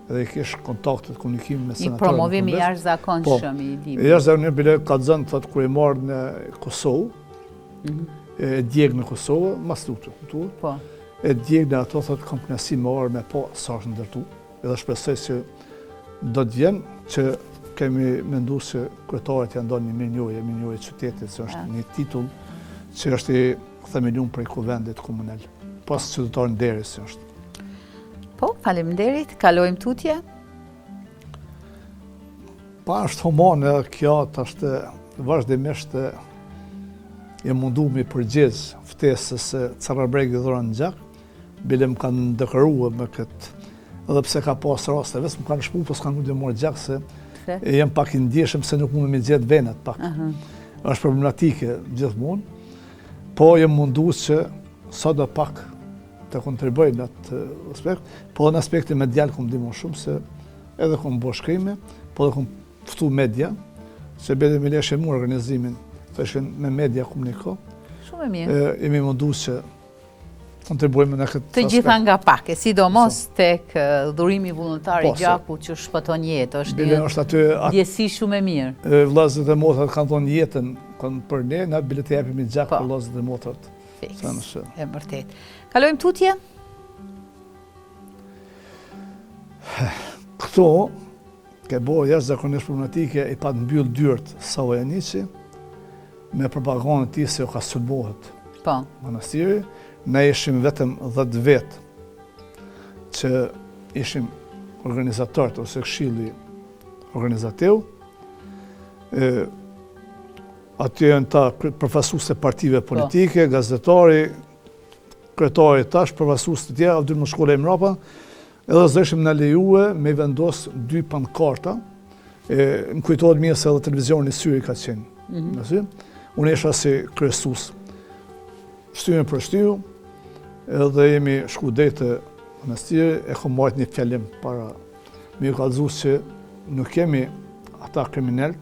Edhe i kish kontaktet, komunikimin me senatorët. Një promovim i jashtëzakonshëm po, i librit. Jashtëzakonshëm, bile ka zënë, thotë, kur e marrë në Kosovë, mm -hmm. e djeg në Kosovë, mas lufte, kuptuar? Po. E djeg në ato, thotë, kom kënaqësi me ardhë me pa sa është ndërtu. Edhe shpresoj se do të vjen që kemi mendu se kryetarit ja ndon një mirënjohje, mirënjohje qytetit, se është një titull që është i themelun prej kuvendit komunal, pas qytetar nderi se është. Po, faleminderit, kalojmë tutje. Pa është humane edhe kjo, tash vazhdimisht jam mundu me i përgjigj ftesës së Carrabreg i dhuron gjak, Bile më kanë dekorue me këtë, edhe pse ka pas raste, veç më kanë shpu, po s'kanë mujtë me marrë gjak, se jam pak i ndjeshëm se nuk mund me gjetë venat pak. Uh -huh. është problematike gjithmonë, po jam mundu që sado pak të kontribuoj në atë aspekt, po në aspektin medial kom ndihmu shumë, se edhe kom bo shkrime, po edhe kom ftu media, se bile me leshe mu organizimin, të ishin me media komuniko. Shumë e mirë. Jemi mundu që kontribuojmë në këtë Të gjitha nga pak, e sidomos po. tek dhurimi vullnetar i po, gjakut që shpëton jetë, është një është aty, ndjesi shumë e mirë. Vëllezërit e motrat kanë dhonë jetën, kanë për ne, na bile të jepemi gjak po. për vëllezërit e motrat. Fiks, e vërtet. Kalojmë tutje? Këto, ke bo jashtëzakonisht problematike, i pat mbyllë dyert Savo Janjiqi, me propagandën e tij se u ka sulmohet po. manastiri, ne ishim vetëm 10 vetë që ishim organizatorët ose këshilli organizativ, e, aty janë ta përfaqësues të partive po. politike, gazetari, kryetari tash, përfaqësues të tjerë, Avdyl Mushkolaj mrapa, Edhe s'dojshim na lejue me i vendos dy pankarta, e, më kujtohet mirë se edhe televizioni Syri ka qenë. Mm -hmm. Nësi? Unë isha si kryesus. Shtymë për shtyu, edhe jemi shku deri te manastiri, e kom majt një fjalim para me ju kallzu që nuk jemi ata kriminelt,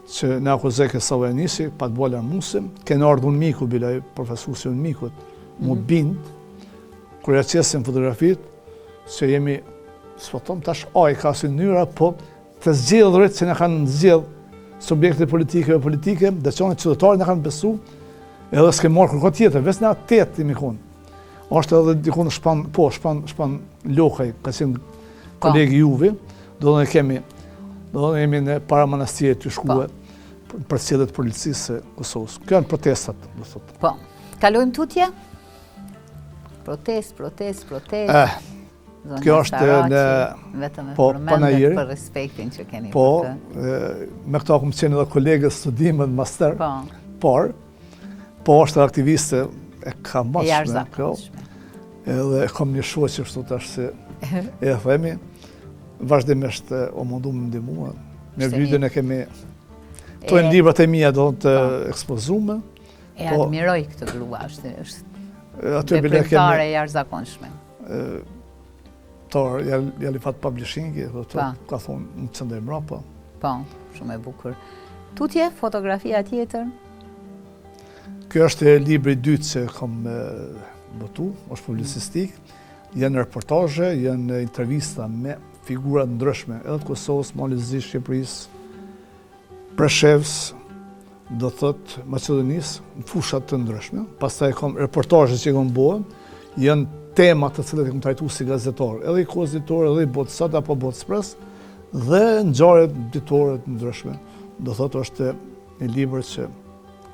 që na akuzojke Savo Janjiqi, pat bo alarmuse, kenë ardhë UNMIK-u, bile përfaqësuesi i UNMIK-ut, mu mm -hmm. bind, Kur ja qesim fotografit, se jemi, s'po thom tash ai ka si mënyra, po të zgjedhurit që na kanë zgjedh subjekte politike dhe politike, dhe që qytetarët na kanë besu, edhe s'ke marrë kërkon tjetër, veç na tetë jemi konë. është edhe dikun Shpan, po, Shpan, Shpan Lokaj, ka qenë po. kolegi juvi, do dhe kemi, do dhe jemi në para manastirit të shkue, po. përcjellje të policisë së Kosovës. Kjo janë protestat, do thotë. Po, kalojmë tutje? Protest, protest, protest. Eh, kjo është në... Vetëm e po, përmendet për respektin që keni po, për të. Me këto kom qenë edhe kolegë studime në master. Po. Por, po është aktiviste e kamotshme. E Edhe e kom një shoqe kështu tash se e themi, vazhdimisht o mundu me ndihmu. Me vydën e kemi... Këto janë librat e mija do të po. ekspozume. E po, admiroj këtë grua, është, është veprimtare e jashtëzakonshme. Tor, Jalifat Publishing, do të ka thonë në qëndër mrapa. Po, shumë e bukur. Tutje, fotografia tjetër? Kjo është libri i dytë që kam botu, është publicistik, janë reportazhe, janë intervista me figura të ndryshme, edhe të Kosovës, Malit Zi, Shqipërisë, Preshevës, do të thotë Maqedonisë, në fusha të ndryshme. Pastaj kam reportazhe që i kam bo, janë tema të cilat i kam trajtu si gazetar, edhe i Kohës Ditore, edhe i Botës Sot apo Botës Press, dhe ngjarjet ditore të ndryshme. Do thotë është një libër që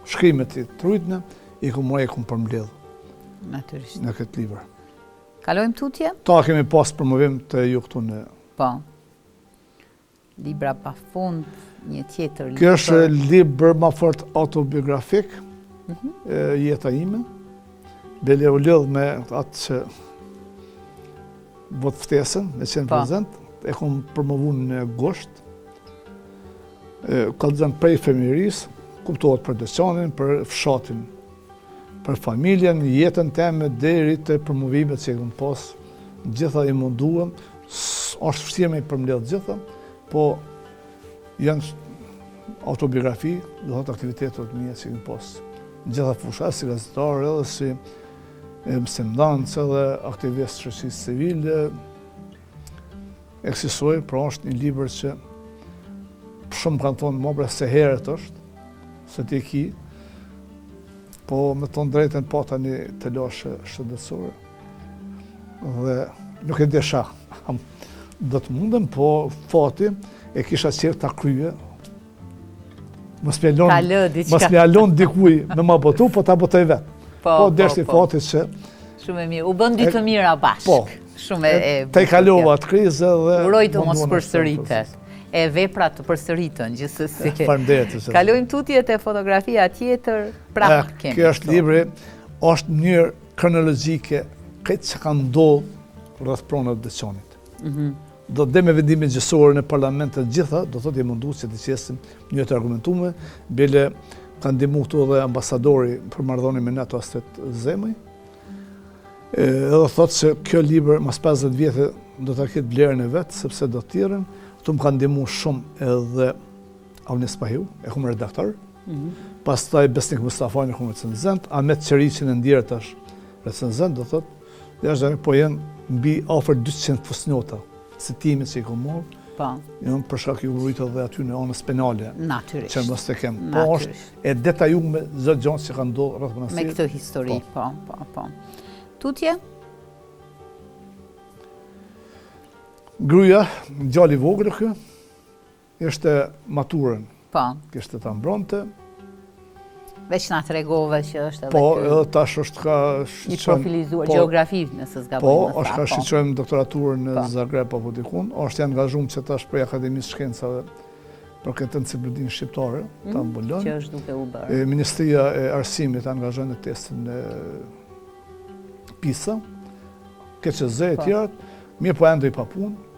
shkrimet e t'rujtne, i kam marrë i kam përmbledh. Natyrisht. Në këtë libër. Kalojmë tutje? Ta kemi pas promovim të ju këtu në... Po. Libra pa fund, një tjetër libër. Kjo është libër ma fort autobiografik, mm jeta ime. Bile u lidh me atë që bot ftesën, me qenë po. prezent, e kom promovu në gusht, kallzon prej fëmijërisë, kuptohet për Deçanin, për fshatin, për familjen, jetën teme, deri te promovimet që i kom pas, gjitha i munduem. Është vështirë me i përmbledh gjitha, po janë autobiografi, do thotë aktivitetet e mia që kam pas në gjitha fusha, si gazetar, edhe si mësimdhanës, edhe aktivist shoqërisë civile, e kësisoj, pra është një libër që shumë kanë thonë, mo bre se herët është, se ti e ki, po me thonë drejtën pata një telashe shëndetësore, Dhe nuk e disha, do të mundem, po fati e kisha qejf ta kryej. Mos me lon, mos me lon dikuj me ma botu, po ta botoj vetë. Po, po, po deshti po. fati që... Shumë e mirë, u bën dy të mira bashkë. Po, Shumë e, e e kalova atë krizë dhe... Uroj të mos përsëritet. E veprat të përsëriten, gjithsesi. Faleminderit. Kalojmë tutje te fotografia tjetër, prapë kemi. Kjo është libri, është mënyrë kronologjike krejt çka ka ndodhë rreth pronave të Deçanit. Mm Do të dhe me vendime gjyqësore në parlament të gjitha, do thotë jam mundu që të qesim një të argumentume, bile ka ndihmu këtu edhe ambasadori për marrëdhënie me NATO Astrit Zemaj. Edhe thotë se kjo libër mas 50 vjetë do ta ketë vlerën e vet, sepse do të thirren. Këtu më ka ndihmu shumë edhe Avni Spahiu, e kom redaktor. Mm -hmm. Pastaj Besnik Mustafa e kom recenzent, Ahmet Qeriqin e ndjerë tash recenzent, do thotë, dhe është po jenë mbi afër 200 fusnota, citime që i kom marrë, Po. Janë për shkak ju rujtë edhe aty në anës penale. Natyrisht. Që mos të kem. Po është e detajume çdo gjë që ka ndodhur rreth manastirit. Me këtë histori, po, po, po. po. Tutje? Gruja, djali i vogël ky, Ishte maturën. Po. Kishte ta mbronte. Veç na tregove që është edhe Po, edhe tash është ka I profilizuar, po, gjeografi nëse s'gaboj. Po, është ka po. shiqojmë doktoraturën në po. Zagreb apo dikun. është i angazhum që tash prej Akademisë Shkencave për këtë enciklopedinë shqiptare, ta mm, mbulon. Që është duke u bërë. Ministria e Arsimit angazhon në testin e PISA, KQZ e po. tjerat, mirëpo ende i papunë,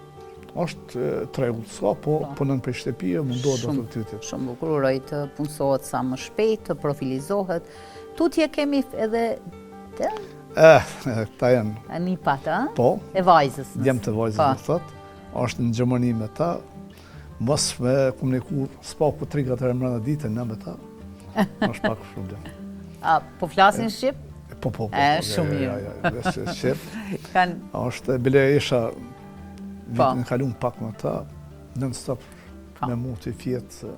është tregu s'ka, po, po punon prej shtëpie, mundohet do të aktivitetet. Shumë bukur, uroj të punësohet sa më shpejt, të profilizohet. Tutje kemi edhe të? Eh, këta janë. A nipat, a? Po. E vajzës. Djemtë e vajzës, po. do thotë. është në Gjermani me ta. Mos me komuniku, s'paku 3-4 herë mrena ditën, në me ta. është pak problem. A, po flasin shqip? Po, po, po. E, po, shumë mirë. Ja, ja, ja, shqip. Kan... është, bile isha po. vitin e kalum pak me ta, non stop po. me mu të fjetë.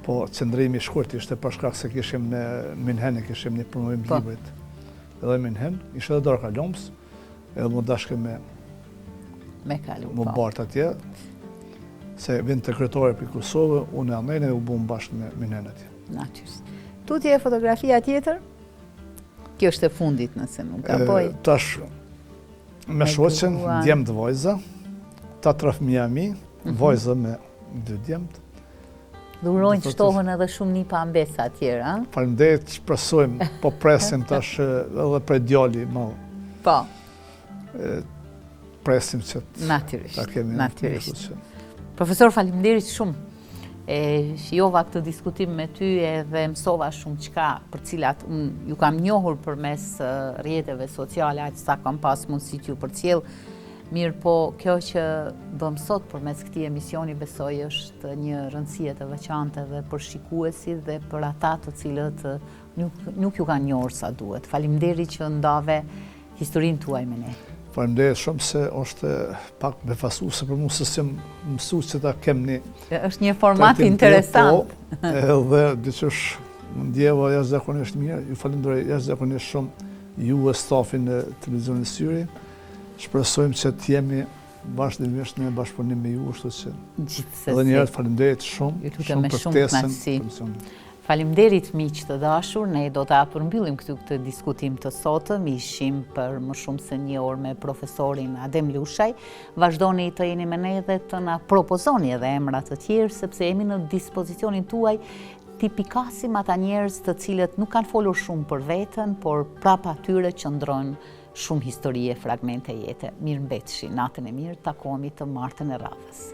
Po, qëndrimi i shkurt ishte për shkak se kishim në Minhen, e kishim një promovim po. librit. Edhe Minhen, ishte edhe darka Lomës, edhe m'u dashke me me kalu, m'u po. bartë atje, se vinte kryetari prej Kosovë, unë e Anene, u bumë bashkë me Minhen atje. Natyrisht. Tutje fotografia tjetër? Kjo është e fundit nëse nuk gaboj. Tash, me shoqen, djemtë vajza, ta tre fëmija mi, mhm. vajza me dy djemtë. Dhe urojmë të shtohen edhe shumë nipa mbesa tjera. Faleminderit, shpresojmë, po presim tash edhe prej djali më. Po. Presim që të Natyrisht, ta kemi. Natyrisht. Profesor, faleminderit shumë. E shijova këtë diskutim me ty edhe mësova shumë çka për cilat unë ju kam njohur përmes rrjeteve sociale, aq sa kam pas mundësi t'ju përcjell. Mirëpo, kjo që bëmë sot përmes këtij emisioni besoj është një rëndësie të veçantë edhe për shikuesit dhe për ata të cilët nuk, nuk ju kanë njohur sa duhet. Faleminderit që ndave historinë tuaj me ne. Faleminderit shumë se është pak befasuese për mua se s'jam mësu që ta kem një Është një format interesant. Po, edhe diqysh u ndjeva jashtëzakonisht mirë. Ju falenderoj jashtëzakonisht shumë ju e stafin e televizionit Syri. Shpresojmë që të jemi vazhdimisht në bashkëpunim me ju, kështu që Gjithsesi. Edhe një herë faleminderit shumë, shumë për ftesën. Faleminderit miq të dashur, ne do ta përmbyllim këtu këtë diskutim të sotëm, ishim për më shumë se një orë me profesorin Adem Lushaj. Vazhdoni të jeni me ne dhe të na propozoni edhe emra të tjerë, sepse jemi në dispozicionin tuaj t'i pikasim ata njerëz të cilët nuk kanë folur shumë për veten, por prapa tyre qëndrojnë shumë histori e fragmente jete. Mirë mbetshi, natën e mirë, takohemi të martën e radhës.